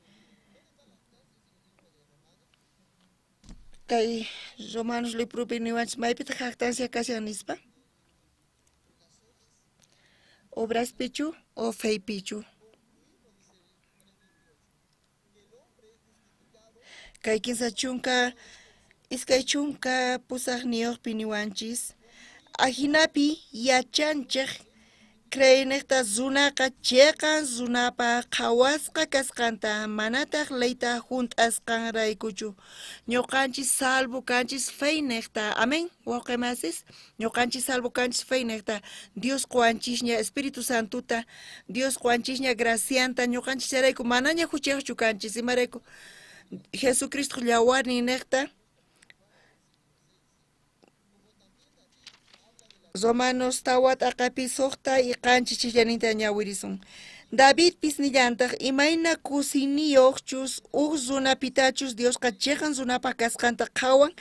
Kay Romanos libropi niwanchis maypitaq jactancia kashan nispa? Obraspichu o feypichu? Kay 30 28 niwanchis ajinapi yachanchej creynejta runaqa cheqan runapaj qhawasqa kasqanta manataj leyta junt'asqanraykuchu. Ñuqanchis salvo kanchis feynejta. Amén, wawqimasis. Ñuqanchis salvo kanchis feynejta. Dios quwanchisña Espíritu Santuta, Dios quwanchisña gracianta, ñuqanchis chayrayku manaña juchayuqchu kanchis. Imarayku Jesucristo llawarnin nejta Romanos 4 t'aqapi 6 y 7 chillaninta ñawirisun. Davidpis nillantaj imayna kusiyniyojchus uj runapitachus Diosqa cheqan runapaj kasqanta qhawan,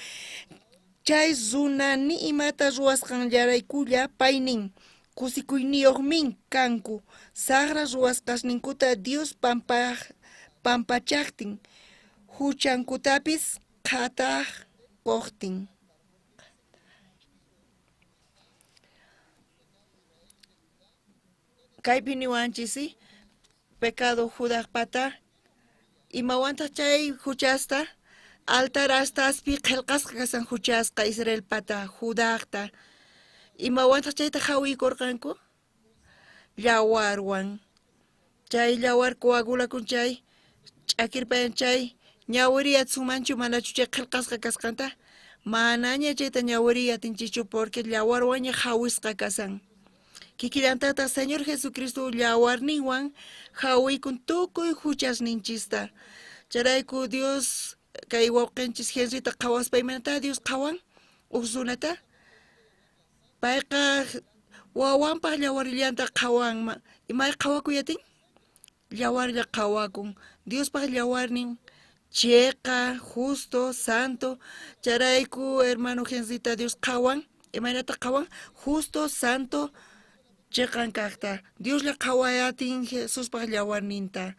chay runa ni imata ruwasqanllaraykulla pay nin kusikuyniyojmin kanku sajra ruwasqasninkuta Dios pampachajtin juchankutapis qhatajqojtin. Kaypi niwanchis pecado Judajpata imawantaj chay juchasta altar astaspi qhelqasqa kasan juchasqa Israelpata Judajta imawantaj chayta jawiykurqanku llawarwan chay llawar coagulakun chay ch'akirpayan chay ñawiriyatsunmanchu manachu chay qhelqasqa kasqanta manaña chayta ñawiriyatinchikchu porque llawarwanña jawisqa kasan. Kikillantataq Señor Jesucristo llawarninwan jawiykun tukuy juchasninchista. Chayrayku Dios kay wawqinchis Henryta qhawaspa imaynata Dios qhawan uj runata payqa wawanpaj llawarillanta qhawan imay qhawakuyatin llawarlla qhawakun Diospaj llawarnin cheqa justo santo chayrayku hermano Henryta Dios qhawan imaynata qhawan justo santo cheqan kajta Dioslla qhawayatin Jesuspaj llawarninta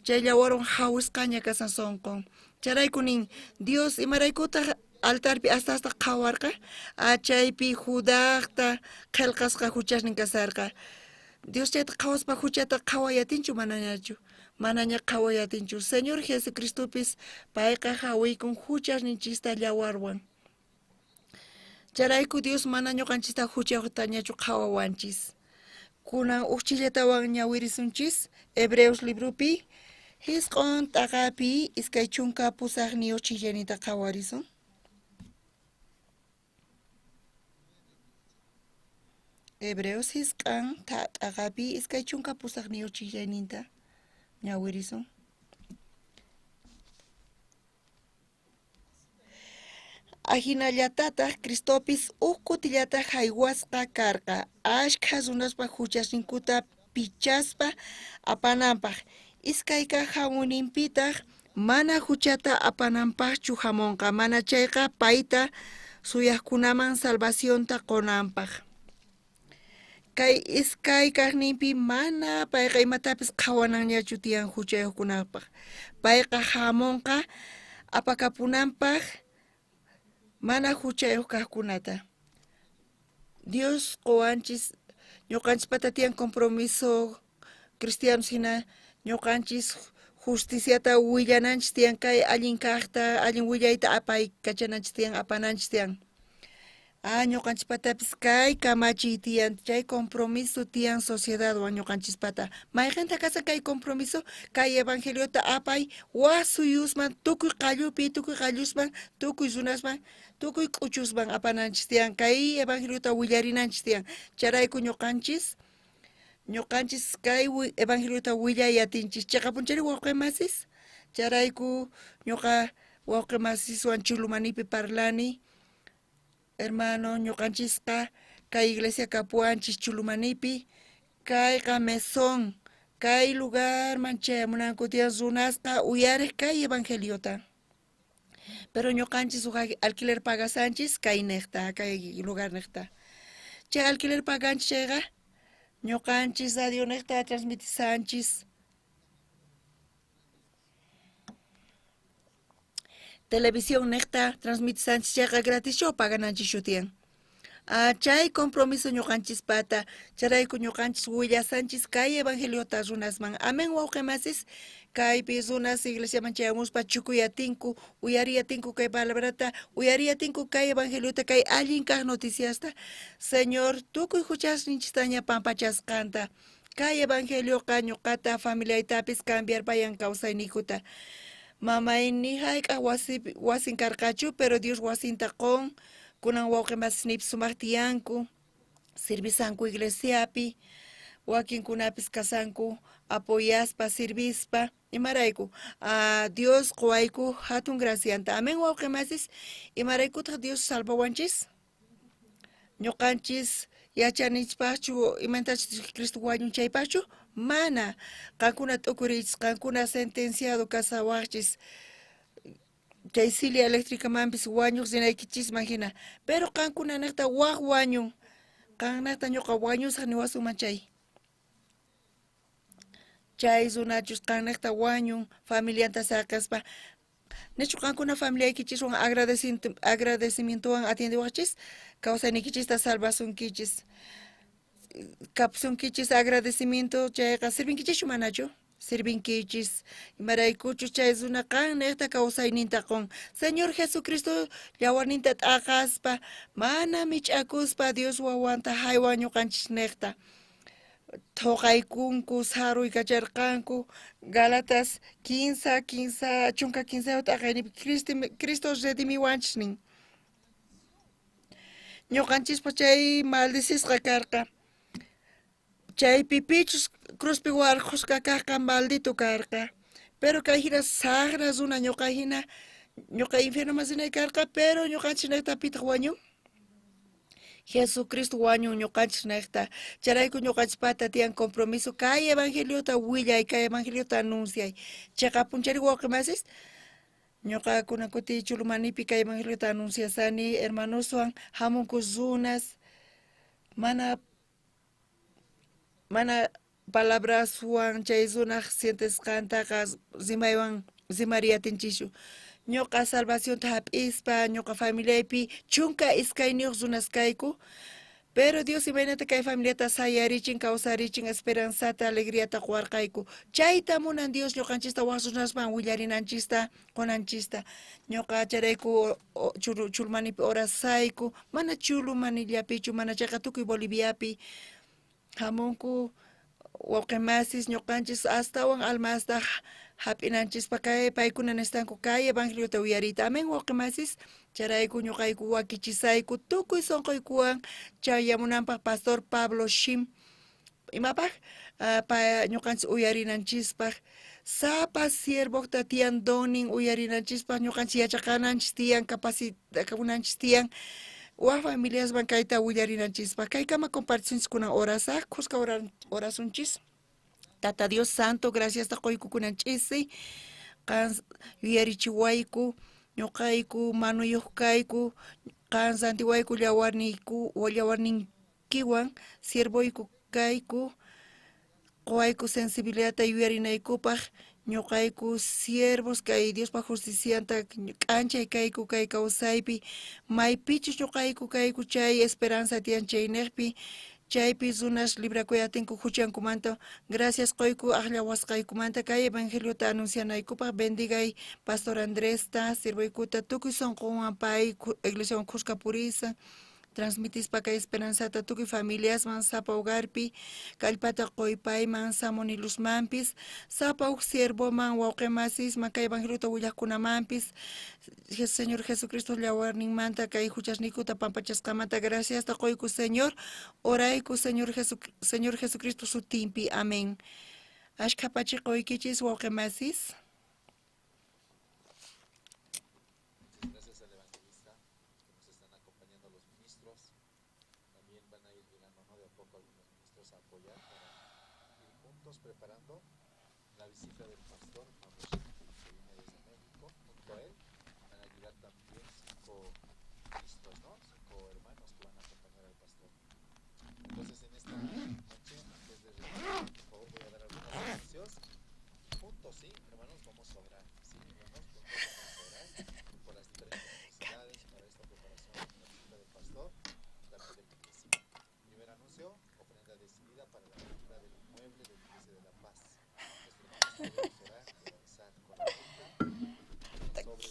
chay llawarwan jawisqaña kasan sonqon chayrayku nin Dios imaraykutaj altarpi astasta qhawarqa chaypi Judajta qhelqasqa juchasnin kasarqa Dios chayta qhawaspa juchata qhawayatinchu manañachu manaña qhawayatinchu Señor Jesucristopis payqa jawiykun juchasninchista llawarwan chayrayku Dios mana ñuqanchista juchayuqtañachu qhawawanchis. Kunan uj chillatawan ñawirisunchis Hebreos libropi 9 t'aqapi 28 chillanita qhawarisun. Hebreos 9 t'aqapi 28 chillayninta ñawirisun. Ajinallatataj Cristopis uj kutillata jaywasqa karqa ashkha runaspa juchasninkuta pichaspa apananpaj iskayka jamuyninpitaj mana juchata apananpajchu jamonqa mana chayqa payta suyajkunaman salvacionta qonanpaj. Kay iskay kajninpi mana payqa imatapis qhawananñachu tiyan juchayuqkunapaj payqa jamonqa apakapunanpaj mana juchayuq kajkunata. Dios qowanchis ñuqanchispata tiyan compromiso cristianos hina ñuqanchis justiciata willananchis tiyan kay allin kajta allin willayta apaykachananchis tiyan apananchis tiyan. Ñuqanchispatapis kay kamachiy tiyan chay compromiso tiyan sociedadwan ñuqanchispata mayqinta kasan kay compromiso kay evangeliota apay waj suyusman tukuy qallupi tukuy qallusman tukuy runasman tukuy k'uchusman apananchis tiyan kay evangeliota willarinanchis tiyan chayrayku ñuqanchis kay evangeliota willayatinchis cheqapunchari wawqimasis chayrayku ñuqa wawqimasiswan Chulumanipi parlani hermano ñuqanchisqa kay iglesia kapuwanchis Chulumanipi kayqa mesón kay lugarman chayamunanku tiyan runasqa uyarej kay evangeliota pero ñuqanchis uj alquiler pagasanchis kay nejta kay lugar nejta chay alquiler paganchis chayqa ñuqanchis radio nejta transmitisanchis televisión nejta transmitisanchis chayqa gratischu pagananchis tiyan Chay compromiso ñuqanchispata, chayrayku ñuqanchis willasanchis kay evangeliota runasman. Amén, wawqimasis, kaypi runas iglesiaman chayamuspa chukuyatinku, uyariyatinku kay palabrata, uyariyatinku kay evangeliota, kay allin kaq noticiasta. Señor, tukuy huchasninchistaña pampachasqanta. Kay evangelioqa ñuqata familiaytapis cambiarpayan kawsayniykuta. Mamay ni hayk'aq wasin karqachu, pero Dios wasinta qon. Kunan wawqimasisniypis sumaq tiyanku, sirvisanku iglesiapi, wakinkunapis kasanku apoyaspa, sirvispa. Imarayku, Dios quwayku hatun gracianta. Amén, wawqimasis. Imaraykutaq Dios salvawanchis? Ñuqanchis yachanichpaqchu imantachus Cristo wañun chaypaqchu? Mana. Qankuna t'ukuriychis, qankuna sentenciado kasawaqchis. Chay silla eléctricamanpis wañuq rinaykichisman hina. Pero qankuna niqta waq wañun. Qannaqta ñuqa wañusaq niwasunman chay. Chay runachus qannaqta wañun familianta saqaspa. Nichu qankuna familiaykichiswan agradecimientowan atiendiwaqchis, kawsaynikichista salvasunkichis. Kapsunkichis agradecimiento chayqa sirvinkichischu manachu? Sirvinkichis, imaraykuchus chay runa qan niqta kawsayninta qon. Señor Jesucristo llawarninta t'aqaspa, mana mich'akuspa Dios wawanta haywan ñuqanchis niqta. Thoqaykunku, saruykacharqanku, Galatas 15, 13 t'aqaynipi Cristo redimiwanchis nin. Ñuqanchispa chay maldicisqa karqa. Chaypi pichus cruzpi warqusqa kaqqa maldito karqa. Pero kay hina saqra runa ñuqa hina, ñuqa infiernoman rinay karqa, pero ñuqanchis niqta pitaq wañun? Jesucristo wañun ñuqanchis niqta. Chayrayku ñuqanchispata tiyan compromiso kay evangeliota willay, kay evangeliota anunciay. Chiqapunchari wawqimasis, ñuqa kunan kuti Chulumanipi kay evangeliota anunciasani, hermanoswan hamunku runas, mana palabraswan chay runaq sientesqantaqa rimaywan rimariyatinchischu. Ñuqa salvacionta hap'ispa, ñuqa familiaypi 12 runas kayku, pero Dios imaynata kay familiata sayarichin, kawsarichin, esperanzata, alegriata quwarqayku. Chayta munan Dios ñuqanchista waq runasman willarinanchista, qunanchista. Ñuqa chayrayku Chulumanipi orasayku, mana Chulumanillapichu, mana chayqa tukuy Boliviapi hamunku wawqimasis ñuqanchis astawan almasta hap'inanchispa kay paykuna nestanku kay evangeliota uyariyta. Amén, wawqimasis. Chayrayku ñuqayku wakichisayku tukuy sunquykuwan chayamunanpaq Pastor Pablo Shim. Imapaq? Ñuqanchis uyarinanchispaq. Sapa siervojta tiyan donin uyarinanchispaq, ñuqanchis yachaqananchis tiyan, capacitakunanchis tiyan. Waj familiaswan kayta willarinanchispaq. Kaykama compartisunchis kunan orasaq, kuska orasunchis. Tata Dios Santo, gracias ta qoyku ch'isi. Qan yuyarichiwayku, ñuqayku manuyuq kayku, qan rantiwayku llawarniyku, llawarninkiwan siervoyku kayku, quwayku sensibilidadta yuyarinaykupaq, ñuqayku siervos kay Diospa justicianta k'anchay kayku kay kawsaypi, maypichus ñuqayku kayku chay esperanza tiyan chayniqpi, chaypi runas librakuyatinku huchankumanta. Gracias qoyku aqllawasqaykumanta kay evangeliota anuncianaykupaq. Bendigay Pastor Andresta, siervoykuta, tukuy sunqunwan pay iglesiawan khuska purisa, transmitispa kay esperanzata tukuy familiasman, sapa hogarpi, kallpata qoy payman, samonilusmanpis, sapa uj siervoman, wawqimasisman, kay evangeliota willaqkunamanpis, Señor Jesucristo llawarninmanta kay huchasniykuta pampachasqamanta graciasta qoyku, Señor, orayku Señor Jesucristo sutinpi. Amén. Ashkha pachi qoykichis, wawqimasis. Gracias al evangelista que nos están acompañando los ministros. También van a ir llegando, ¿no?, de a poco algunos ministros a apoyar para ir juntos preparando la visita del pastor Pablo Shim, que viene desde México. Junto a él van a llegar también 5 ministros, ¿no?, 5 hermanos que van a acompañar al pastor. Entonces, en esta noche, antes de regresar, por favor, voy a dar algunos anuncios. Y juntos, sí, hermanos, vamos a orar. Sí, hermanos, juntos vamos a orar por las diferentes necesidades para esta preparación de la visita del pastor, también del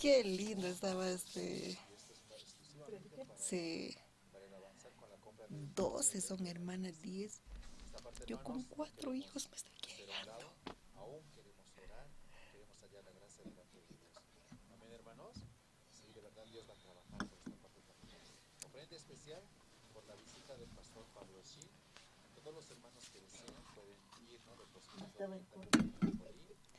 Qué lindo estaba este. Sí. 12 son hermanas, 10. Yo con 4 hijos me estoy llegando. Aún queremos orar, queremos hallar la gracia delante de Dios. Amén, hermanos. Sí, de verdad Dios va a trabajar por esta parte también. Ofrenda especial por la visita del pastor Pablo Schill. Todos los hermanos que deseen pueden ir, ¿no? Depositar por ahí.